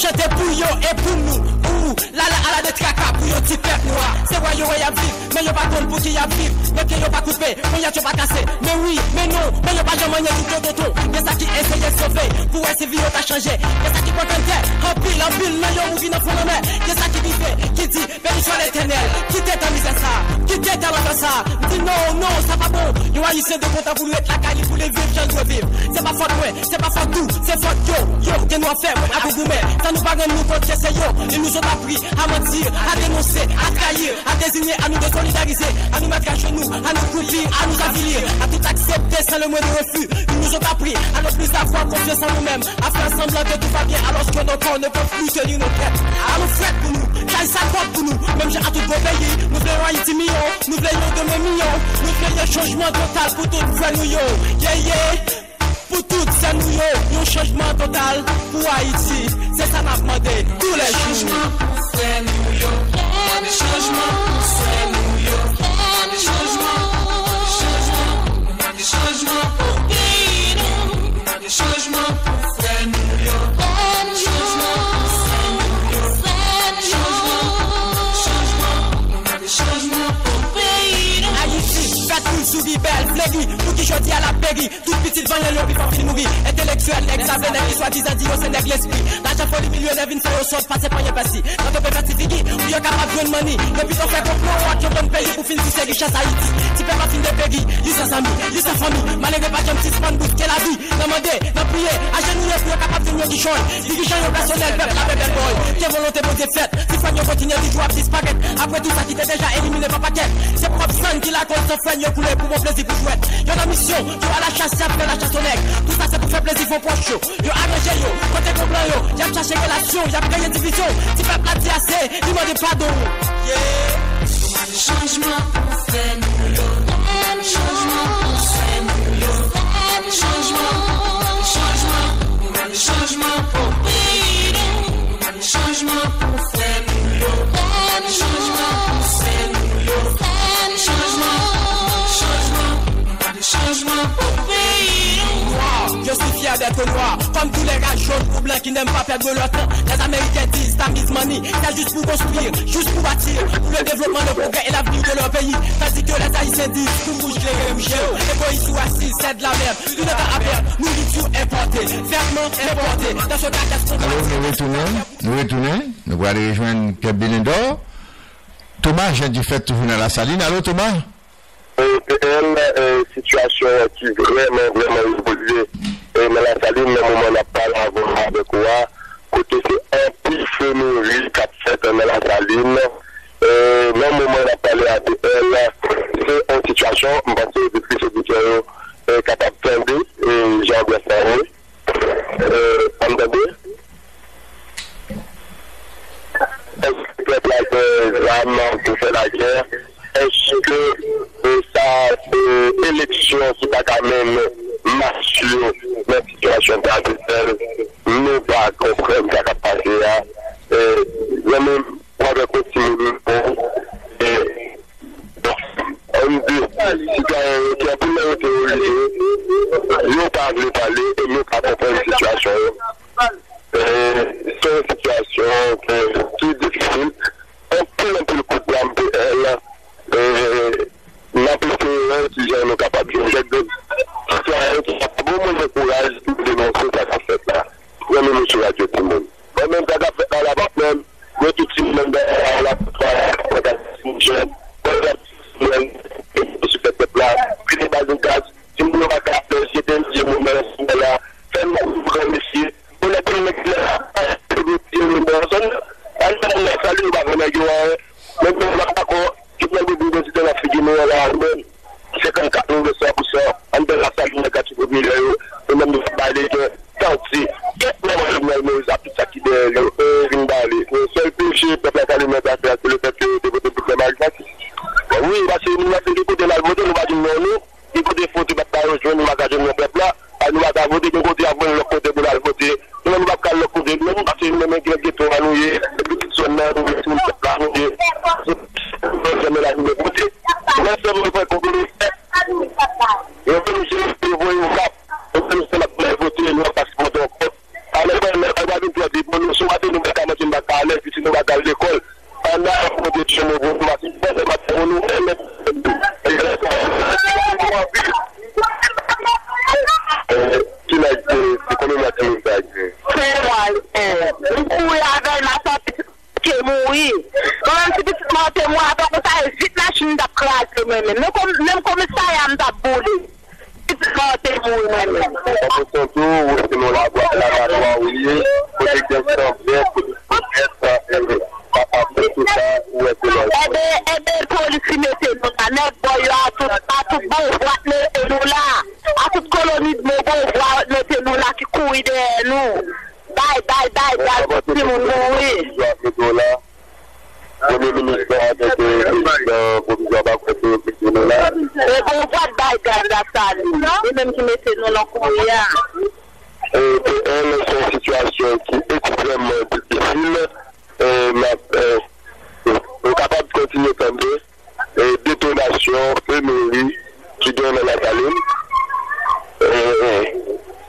Chante pou yo e pou nou. Ou, la la ala de traka pou yon ti pèp nwa. Se wè yo wè y ap viv, men yo pa konn pou ki y ap viv. Nan pye yo pa koupe, ponyèt yo pa kase. Men wi, men non, men yo pa janm anyen tout yo tonton. Gen sa ki eseye sove, pou wè si vi yo ta chanje. Gen sa ki pran kanntè, anpil, anpil nan yo mouri nan fon lanmè. Gen sa ki rive, ki di, Beni swa Letènèl, kite tan mizè sa, kite tan lata sa. M di non, non, sa pa bon. Yon Ayisyen de kontan pou l ret lakay li, pou li viv jan l dwe viv. Se pa fòt mwen, se pa fòt ou, se fòt yo. Yo, gen dwa fè mwen ak ou goumen. San nou pa rann nou kont ke se yo. Ils nous ont appris à mentir, à dénoncer, à trahir, à désigner, à nous désolidarisés, à nous mettre à genoux, à nous croupir, à nous avilir, à tout accepter sans le moindre refus. Ils nous ont appris à ne plus avoir confiance en nous-mêmes, à faire semblant que tout va bien alors que nos corps ne peuvent plus tenir nos têtes. Anou frèt pou nou, chay sa twòp pou nou. Menm jan ak tout gwo peyi, nou vle yon Ayiti miyò, nou vle yon demen miyò, nou vle yon chanjman total pou tout frè nou yo. Yeah, yeah. Pou tout sè nou yo, yon chanjman total pou Ayiti. Se sa n ap mande toulèjou. Chanjman pou frè nou yo. Chanjman pou frè nou yo. Chanjman, chanjman, chanjman pou peyi nou. Chanjman pou frè nou yo. Chanjman pou frè nou yo. Chanjman, chanjman, chanjman pou peyi nou. Ayiti, fèt pou l souri, bèl, fleri. Pouki jodi a l ap peri? Tout pitit vanyan yo pi fò fin mouri. Entelektyèl, nèg save, nèg ki swadizan di yo se nèg lespri. Lajan, foli, milyonè vin fè yo sòt, pase panyen pèsi. Nan tonbe fè ti figi, pou yo kapab jwenn manni. Yo pito fè konplo ak yon bann peyi pou fin sise richès Ayiti. Ti pèp la fin deperi, li san zanmi, li san fanmi. Malere pa janm sispann bouske lavi. Nan mande, nan priye, ajenouye pou yo kapab vin yon kichòy. Dirijan yo pèsonèl, pèp la bèbèl bòy. Ke volonte Bondye fèt. Ti frè yo kontinye toujou ap disparèt. Apre tou sa ki te deja elimine pa pakèt. Se pwòp san ki lakòz san frè yo koule pou bon plezi pou jwèt. Yo nan misyon, yo a la chas, y ap fè la chas o nèg. Tou sa se pou fè plezi fon pwòch yo. Yo aranje yo, kote gon blan yo, y ap chache relasyon, y ap kreye divizyon. Ti pèp la di ase, li mande padon. Yeah. Chanjman pou frè nou yo. Chanjman pou frè nou yo. Chanjman, chanjman, chanjman pou peyi nou. Chanjman pou frè nou yo. Chanjman pou frè nou yo. Chanjman, chanjman, chanjman pou peyi nou. Noir, je suis fier d'être noir. Comme tous les races jaunes ou blancs qui n'aiment pas perdre leur temps. Les Américains disent, time is money. C'est juste pour construire, juste pour bâtir, pour le développement, le progrès et l'avenir de leur pays. Tandis que les Haïtiens disent, pour bouger les réfugiés, égoïstes ou racistes, c'est de la merde. Une terre à perdre, nourriture importée, vêtements importés. Dans ce cas, qu'est-ce qu'on va dire? Alo, nou retounen, nou retounen. Nou pral rejwenn Kèb Belendò. Thomas, Jan Difèt toujou nan Lasalin. Alo, Thomas? E, P L, e, sitiyasyon ki vrèman, vrèman evolye, e, nan Lasalin, nan moman n ap pale avè w, avèk ou a, kote se anpil feneri k ap fèt nan Lasalin. E, nan moman n ap pale a, P L, se yon sitiyasyon, m panse, oditris, oditè yo, e, kapab tande, e, jan anbyans lan ye. E, ann tande? Èske pèp la gen zam pou fè lagè? Èske, e, sa se eleksyon ki ta ka mennen mas yo nan sitiyasyon sa, P L? Nou pa konprann sa k ap pase a. E, zanmi m, avèk yon timoun, e, Ann di, sitwayen yo ki anpil nan yo teworize, yo pa vle pale e yo pa konprann sitiyasyon yo. E, se yon sitiyasyon ki, ki difisil. Anpil, anpil kout zam, P L, e, n ap eseye wè kijan nou kapab jwenn kèk sitwayen ki kapab ban moun kouraj pou denonse sa k ap fèt la. Zanmi nou sou Radyo Timoun. Mwen menm sa k ap fèt la, la p ap menm. Yo tout timoun anndan la, la, la, la, timoun jèn, timoun, yo sou tèt pèp la, pete bal nou gaz, timoun yo pa ka jete, jete moun nan sou la, fè nou granmesi, yo nèg, yo nèg la, yo nèg nan zòn nan, ann fè moun nan sali, nou pa fè nèg yo anyen, men nou pa dakò, Jovenel Moïse prezidè nan figi nou an la, nou menm. Senkannkat nou, san pou san, anndan Lasalin nan katye popilè yo, nou menm nou bay legen, tanti, kèk manman Jovenel Moïse ak tout sa ki dèyè yo, e, vin bale. Men sèl peche pèp Lasalin nan ta fè a, se lefètke yo te vote pou Guy Marius. Wi, paske moun nan se ki kote l al vote, nou pa di non nou, ki kote fwontyè pèp la yo jwenn, nou pa ka jwenn non pèp la, a nou pa ka vote, gen kote y ap voye lòt kote pou n al vote. Nou menm nou p ap ka al lòt kote, nou menm paske nou menm gen geto a nou ye, epi tout zòn nan, nou menm timoun pèp la nou ye. Nou janmen la nou vote. Lè sèlman nou fè konplo, nou fè. Yo fè nou se yo voye yo kap. Yo fè nou se n ap voye vote, nou ap pa sipòte ankò. Alò, mwen, mwen, mwen pa vin pran de bon nou sou maten, nou m t ap kraze mwen menm. Menm komisarya m t ap boule. Pitit mwen te mouri mwen menm. An fonksyon tou, ou se nan labwa, labatwa ou ye, kote gen sanblè, kote gen sanblè, kapab fè tout sa, ou wè se lòt. Ebe, ebe, polis ki mete nou la, nèg bò yo a tout, a tout bon vwa t mete nou la, a tout koloni bon vwa t mete nou la ki kouri dèyè nou. Bay, bay, bay, bay, tout timoun mouri. Premye minis la, antanke prezidan pwovizwa, pa kwè se yo ki tounen la. E bon, pa t bay gaz la, Sali. Li menm ki mete nou nan kouri a. E P L, se yon sitiyasyon ki ekstrèmman difisil. E, n ap, e, nou kapab kontinye tande e, detonasyon, feneri ki gen nan Lasalin. E, e,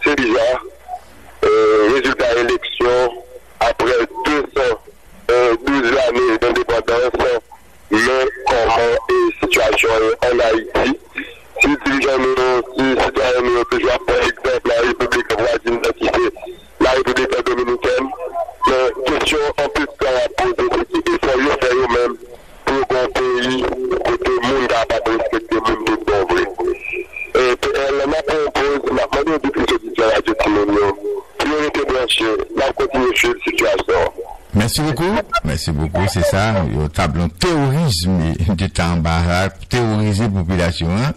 se dija, e, rezilta eleksyon apre de san douz lane dendepandans, men kòman, e, sitiyasyon ye ann Ayiti. Si dirijan nou yo, si sitwayen nou yo toujou ap pran egzanp Larepiblik Vwazinn nan ki se Larepiblik Dominikèn, men kesyon anpil tan ap poze, se ki efò yo fè yo menm pou yo gen yon peyi kote moun kapab respekte moun tout bon vre. E, P L, n ap pran yon poz, n ap mande yon depi soti nan radyo timoun yo, pou yo rete branche, n ap kontinye swiv sitiyasyon an. Mèsi bokou, mèsi bokou, se sa, yon tablo teworizm de ta anba la, teworize popilasyon an,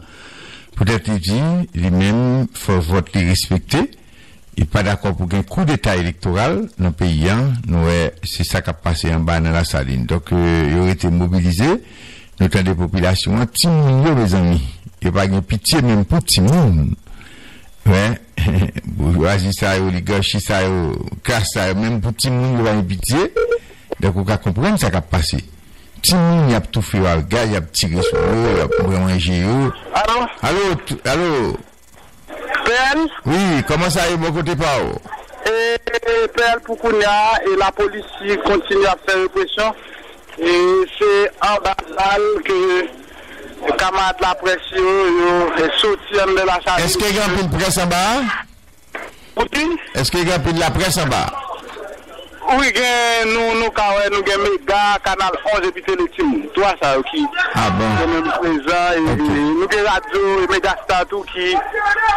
poutèt li di, li menm, fò vòt li respekte, li pa dakò pou gen koudeta elektoral nan peyi a, nou wè, se sa k ap pase anba nan Lasalin. Donk, e, yo rete mobilize, nou tande popilasyon an, timoun yo, mezanmi, yo pa gen pitye menm pou timoun. Wè, boujwazi sa yo, oligachi sa yo, klas sa yo, menm pou timoun yo pa gen pitye. Donk ou ka konprann sa k ap pase. Timoun y ap toufe yo ak gaz, y ap tire sou yo, y ap pran manje yo. Alo? Alo, t- alo? P L? Wi, kòman sa ye bò kote pa w? E, P L, pou kounye a, e lapolis kontinye ap fè represyon. E se anba bal ke kamarad laprès yo, yo, e, soti anndan Lasalin. Èske gen anpil près anba a? Poutine? Èske gen anpil laprès anba a? Wi, gen, nou, nou ka wè, nou gen Mega, Kanal onz epi Tele Timoun. Twa sa yo ki, ah bon, yo menm prezan, e, ok, e nou gen radyo, e Mega Star tou ki,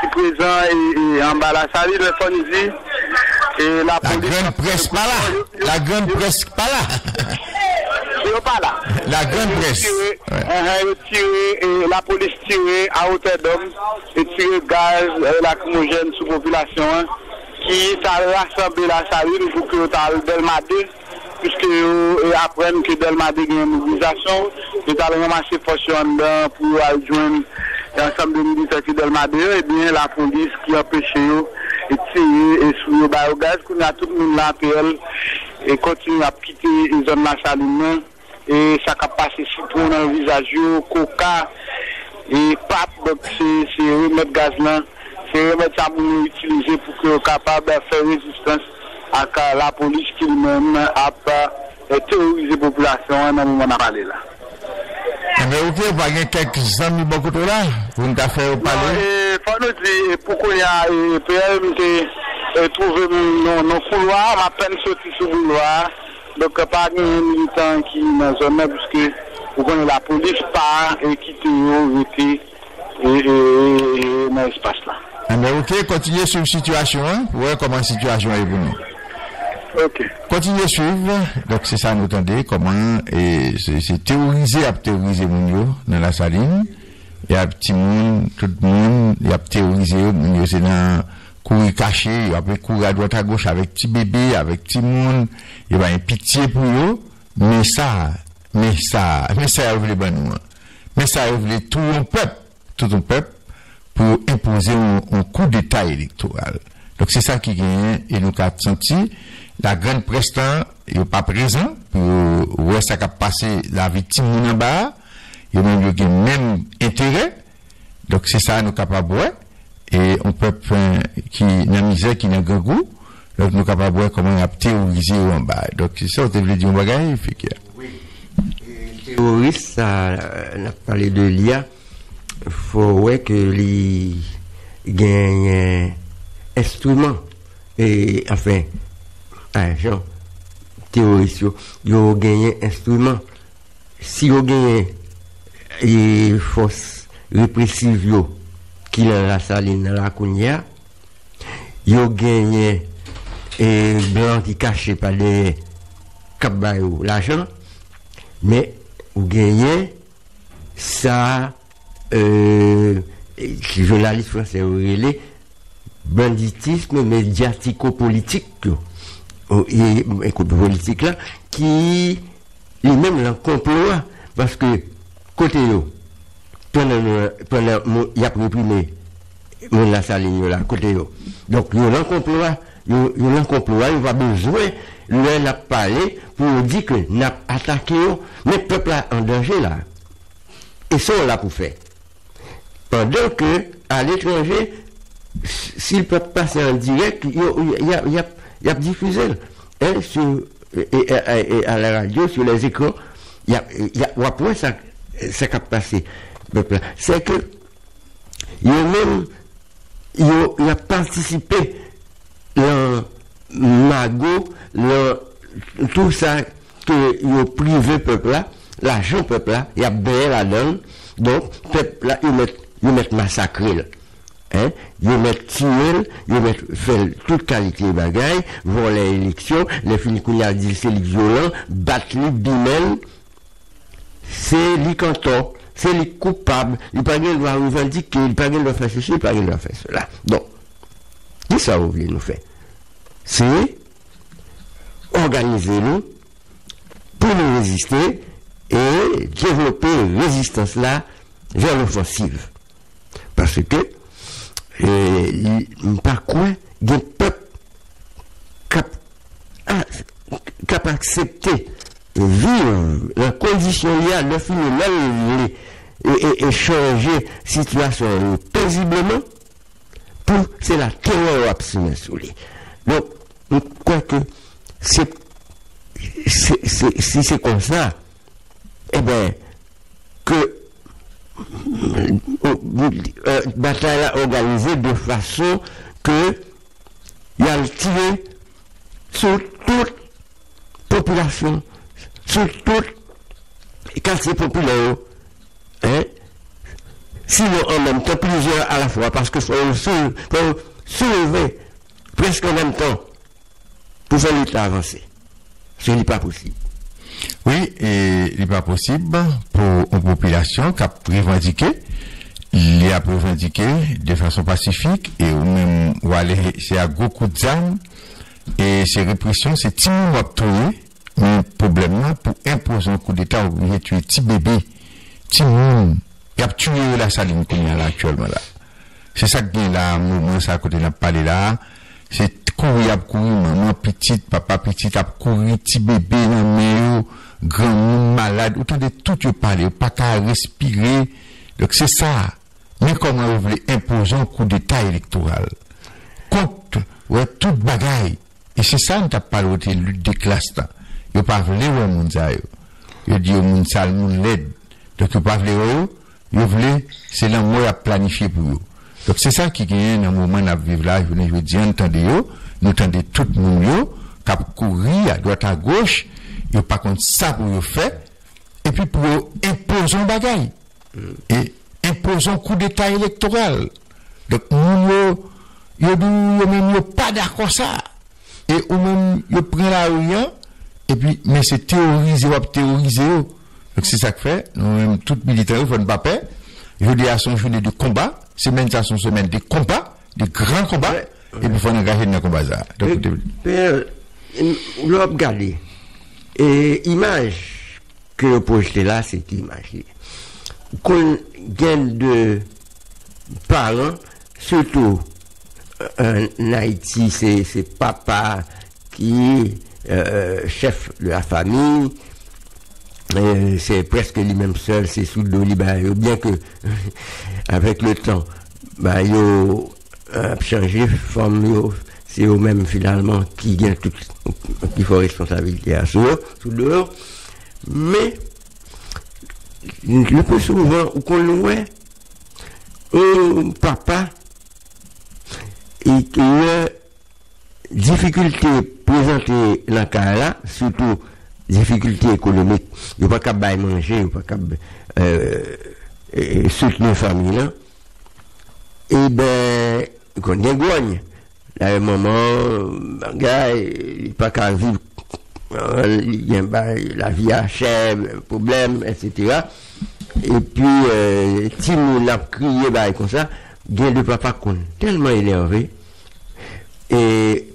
ki prezan, e, e anba Lasalin, men fò n di, e lapolis. Lagrann près pa la. Lagrann près pa la. Yo pa la. Lagrann près. Yo tire, wè, enhen, yo tire, e lapolis tire a wotè dòm, e tire gaz, e lakrimojèn sou popilasyon an, ki t al rasanble Lasalin pou ke yo t al Dèlma de, piske yo, e, aprann ke Dèlma de gen yon mobilizasyon, yo t al ranmase fòs yo anndan pou yo al jwenn yon ansanm de militè ki Dèlma de yo, ebyen, lapolis ki anpeche yo, e, tire, e, sou yo, ba yo gaz. Kounye a, tout moun la, P L, e, kontinye ap kite, e, zòn Lasalin nan. E sa k ap pase sitwon nan vizaj yo, koka, e pap, donk se, se remèd gaz lan, se remèd sa moun yo itilize pou ke yo kapab fè rezistans ak lapolis ki li menm ap, e, teworize popilasyon an nan moman n ap pale la. Enben, oke, ou pa gen kèk zanmi bò kote w la pou n ta fè yo pale? Non, e, fò nou di, e, pou kounye a, e, P L, m te, e, twouve m nan, nan koulwa, m apèn soti sou boulwa a. Donk, pa gen militan ki nan zòn nan, piske ou konnen lapolis pa, e, kite yo rete, e, e, e, e, nan espas la. Enben, oke, kontinye swiv sitiyasyon an, pou wè kòman sitiyasyon an ye pou nou. Oke. Kontinye swiv, donk se sa nou tande, kòman, e, se, se teworize, y ap teworize moun yo nan Lasalin. Y ap timoun, tout moun, y ap teworize yo, moun yo se nan kouri kache, y ap kouri adwat agoch avèk ti bebe, avèk timoun, yo pa gen pitye pou yo, men sa, men sa, men sa yo vle ban nou an. Men sa yo vle touye yon pèp, tout yon pèp, pou yo enpoze yon, yon koudeta elektoral. Donk se sa ki genyen, e nou ka santi, lagrann près lan, yo pa prezan, pou yo wè sa k ap pase lavi timoun anba a, yo menm yo gen menm enterè, Donk, se sa nou kapab wè. E yon pèp, eh, ki nan mizè, ki nan grangou, donk, nou kapab wè kòman y ap teworize yo anba. Donk, se sa w te vle di yon bagay, Fikè? Wi. E, teworis sa, n ap pale de li a, fò w wè ke li genyen enstriman. E, anfen, ajan teworis yo, yo genyen enstriman. Si yo genyen, e, fòs represiv yo ki nan Lasalin nan la kounye a. Yo genyen, e, blan ki kache pa dèyè k ap ba yo lajan, men ou genyen sa, e, jounalis fransè yo rele banditisme médiatico-politique yo. O, e, e, politik la, ki li menm nan konplo a, paske kote yo, pandan nou, pandan moun, y ap reprime moun Lasalin yo la, kote yo. Donk, yo nan konplo a, yo, yo nan konplo a, yo pa bezwen, lè n ap pale, pou yo di ke n ap atake yo, men pèp la an danje la. E sa w la pou fè. Pandan ke, aletranje, si l p ap pase an dirèk, yo, y a, y ap, y ap difize l, hein, sou, e, e, e, e, à la radio, sur les écrans, y a, y a, w ap wè sa, sa k ap pase pèp la. Se ke yo menm, yo, y ap patisipe nan mago, nan tou sa ke yo prive pèp la, lajan pèp la, y ap benyen ladan l. Donk, pèp la, yo mèt, yo mèt masakre l. Hein? Yo mèt tiye l, yo mèt fè l tout kalite bagay, vòlè eleksyon, lè fini kounye a di l se li k vyolan, bat li, bimen l, se li k antò, se li k koupab, li pa gen dwa revandike, li pa gen dwa fè sesi, li pa gen dwa fè sela. Donk, kisa w vle nou fè? Se òganize nou pou nou reziste e devlope rezistans la vè lofansiv. Paske, e, li, m pa kwè gen pèp k ap, a, k ap aksepte viv nan kondisyon li a, lè fini lè l vle, e, e, e chanje sitiyasyon li pezibleman, pou se laterè yo ap simen sou li. Donk, m kwè ke se, se, se, si se konsa, ebyen, ke, euh, batay la òganize de fason ke y al tire sou tout popilasyon, sou tout katye popilè yo, hein? Sinon, an menm tan, plizyè alafwa, paske fò yo sou-, fò yo souleve prèske an menm tan pou fè lite la avanse. Se li pa posib. Wi, e li pa posib pou yon popilasyon k ap revandike, li ap revandike de fason pasifik, e ou menm w ale se a gwo kout zam, e se represyon, se timoun w ap touye, men pwoblèm nan, pou enpoze yon koudeta, w oblije touye ti bebe, timoun, y ap touye yo Lasalin kounye a la, aktyèlman la. Se sa k gen la, moman sa kote n ap pale la a. Se kouri y ap kouri, manman pitit, papa pitit ap kouri, ti bebe nan men yo, granmoun malad, ou tande tout yo pale, yo pa ka respire. Donk se sa. Men kòman yo vle enpoze yon koudeta elektoral kont, wè, tout bagay. E se sa n t ap pale w te lit de klas la. Yo pa vle wè moun sa yo. Yo di yo moun sal, moun lèd. Donk yo pa vle wè yo. Yo vle, se lanmò y ap planifye pou yo. Donk se sa ki genyen nan moman n ap viv la, jounen jodi a, n tande yo, nou tande tout moun yo k ap kouri adwat agoch, yo pa konn sa pou yo fè, epi pou yo enpoze yon bagay. E enpoze yon koudeta elektoral. Donk moun yo, yo di w yo menm yo pa dakò sa. E ou menm, yo pran lari an, epi, men se teworize w ap teworize yo. Donk se sa k fè, nou menm tout militan yo, fò n pa pè. Jodi a se yon jounen de konba, semèn sa se yon semèn de konba, de gran konba, epi fò n angaje n nan konba sa a. Donk, e, koute. Pè, lè w ap gade, e, imaj ke yo pwojte la, se ki imaj li. Konn gen de paran, sitou, euh, an Ayiti, se, se papa ki, euh, chèf de la famille, euh, se prèske li menm sèl, se sou do li bagay yo, byen ke, avèk le tan, bagay yo ap chanje, fanm yo, se yo menm finalman ki gen tout, ki fè responsablite a sou yo, sou do yo. Men, le pli souvan, ou konn wè yon papa, e, lè difikilte prezante nan kay la, sitou difikilte ekonomik, yo pa kab bay manje, yo pa kab, euh, e, soutni fanmi lan, ebyen, konn gen gwòny. Dayè manman, bagay, li pa ka viv, e, li gen bay, lavi a chè, pwoblèm, etsetera. Epi, e, timoun ap kriye, bagay konsa, gen de papa konn tèlman enève, e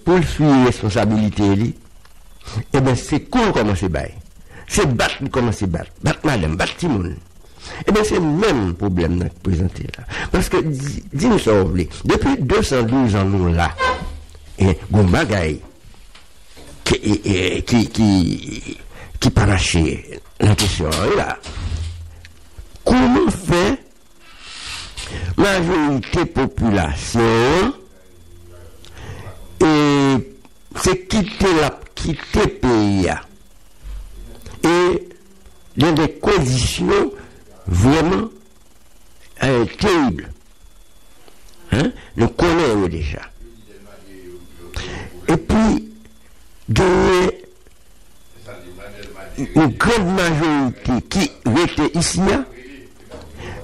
pou l fui responsabilite li, ebyen, se kou l kòmanse bay. Se bat li kòmanse bat. Bat madanm, bat timoun. Ebyen, se menm pwoblèm nan k prezante la. Paske, di, di m sa w vle. Depi de san douz an nou la, e, gon bagay ki, e, e, ki, ki, ki pa mache nan kesyon an la. Kouman fè majorite popilasyon an, e, se kite l ap kite peyi a. E nan de kondisyon vrèman, e, terib. Hein? Nou konnen yo deja. Epi, genyen yon grann majorite ki rete isi a,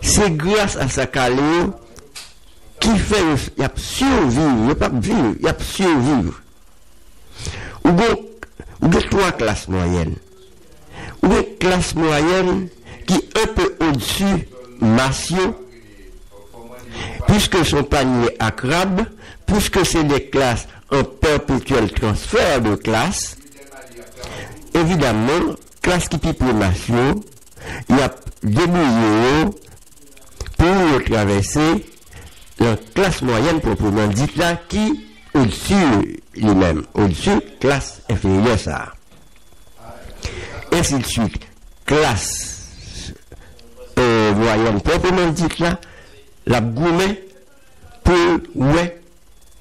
se gras a sa k ale yo ki fè yo, y ap siviv, yo p ap viv, y ap siviv. Ou gen, ou gen twa klas mwayèn. Ou gen klas mwayèn ki un peu au-dessus mas yo, puisque son panier à crabe, puisque c'est des classes en perpétuel transfert de classe, evidaman, klas ki pi pre mas yo, y ap debouye yo pou yo travèse nan klas mwayèn pwopreman dit la ki odsi li menm, odsi klas enferyè sa a. Ensi de suit, klas, e, mwayèn pwopreman dit la, l ap goumen pou l wè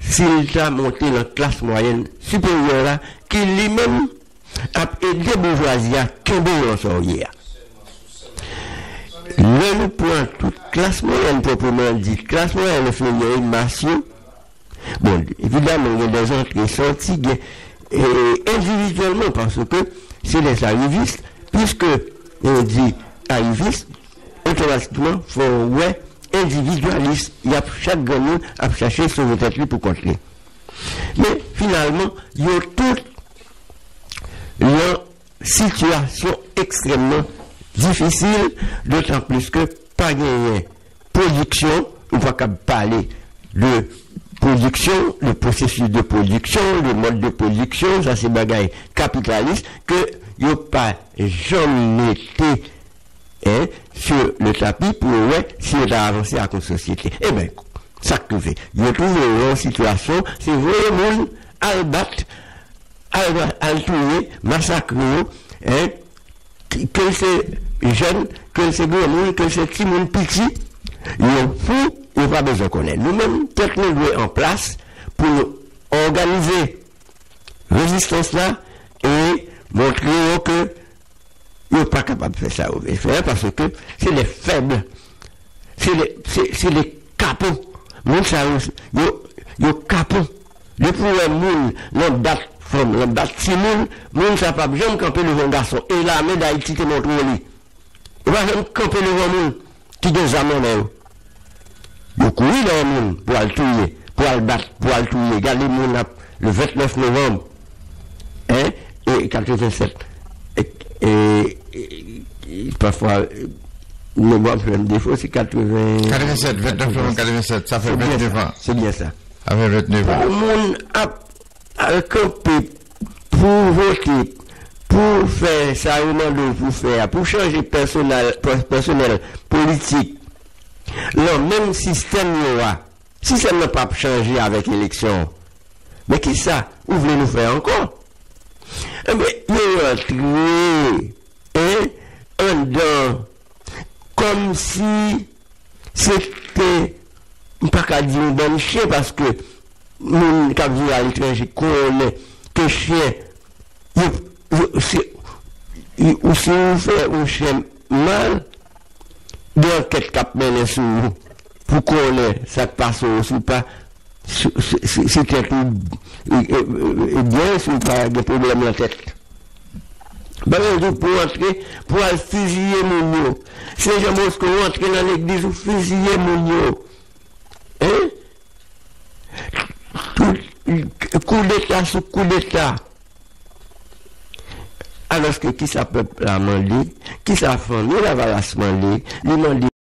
si l ta monte nan klas mwayèn siperyè la, ki li menm ap ede boujwazi a kenbe w nan sa w ye a. Lè nou pran tout klas mwayèn pwopreman dit, klas mwayèn enferyè e mas yo, bon, evidaman, gen dè antre sòti, gen, e, endividyèlman, paske se dè arivis, piske nou di arivis, otomatikman, fò w wè endividyalis, y ap, chak granmoun ap chache sove tèt li pou kont li. Men, finalman, yo tout nan sitiyasyon ekstrèmman difisil, dotan plis ke pa genyen pwodiksyon, nou pa kab pale de pwodiksyon, de pwosesis de pwodiksyon, de mòd de pwodiksyon, sa se bagay kapitalis ke yo pa janm mete, hein, sur le tapis pou yo wè si yo ta avanse ak yon sosyete. Ebyen, sa k rive? Yo twouve yo nan yon sitiyasyon, se voye moun al bat, al, al touye, masakre yo, hein, ke, ke l se jèn, ke l se granmoun, ke l se timoun piti, yo fou, yo pa bezwen konnen. Nou menm, tèt nou dwe an plas pou nou òganize rezistans la e montre yo ke yo pa kapab fè sa yo vle fè, paske se de fèb, se de, se, se de kapon. Moun sa yo, yo, yo kapon. Depi w wè moun nan bat fanm, nan bat timoun, moun sa p ap janm kanpe devan gason. E lame Dayiti te montre w li. Yo pa janm kanpe devan moun ki gen zam nan men yo. Yo kouri dèyè moun pou al touye, pou al bat, pou al touye. Gade moun ap, le vennèf novanm, hein, e katrevennsèt. E, e, e, e, pafwa, e, memwa m fè m defo, se katreven. Katrevennsèt, vennèf novanm katrevennsèt, sa fè vennèf an. Se byen sa. Sa fè vennèf an. Pou moun ap al kanpe pou vote, pou fè sa yo mande w pou fè a, pou chanje pèsonèl, pè-, pèsonèl politik, nan menm sistèm yo a, sistèm nan p ap chanje avèk eleksyon. Men kisa ou vle nou fè ankò? Enben, yo rantre, en, anndan, kòmsi se te, m pa ka di yon bann chen, paske moun k ap viv aletranje konnen ke chen, yo, yo, se, yo, ou, si ou fè yon chen mal, gen ankèt k ap mennen sou ou pou konnen sa k pase w, si w pa, si, si, si, si tèt ou, e, e, e, byen, si w pa gen pwoblèm nan tèt. Bagay yo pou antre, pou al fiziye moun yo. Se Jan Bosko ou antre nan legliz, ou fiziye moun yo. Hein? Kou, koudeta sou koudeta. Alòske kisa pèp la mande? Kisa fanmi Lavalas mande? Li mande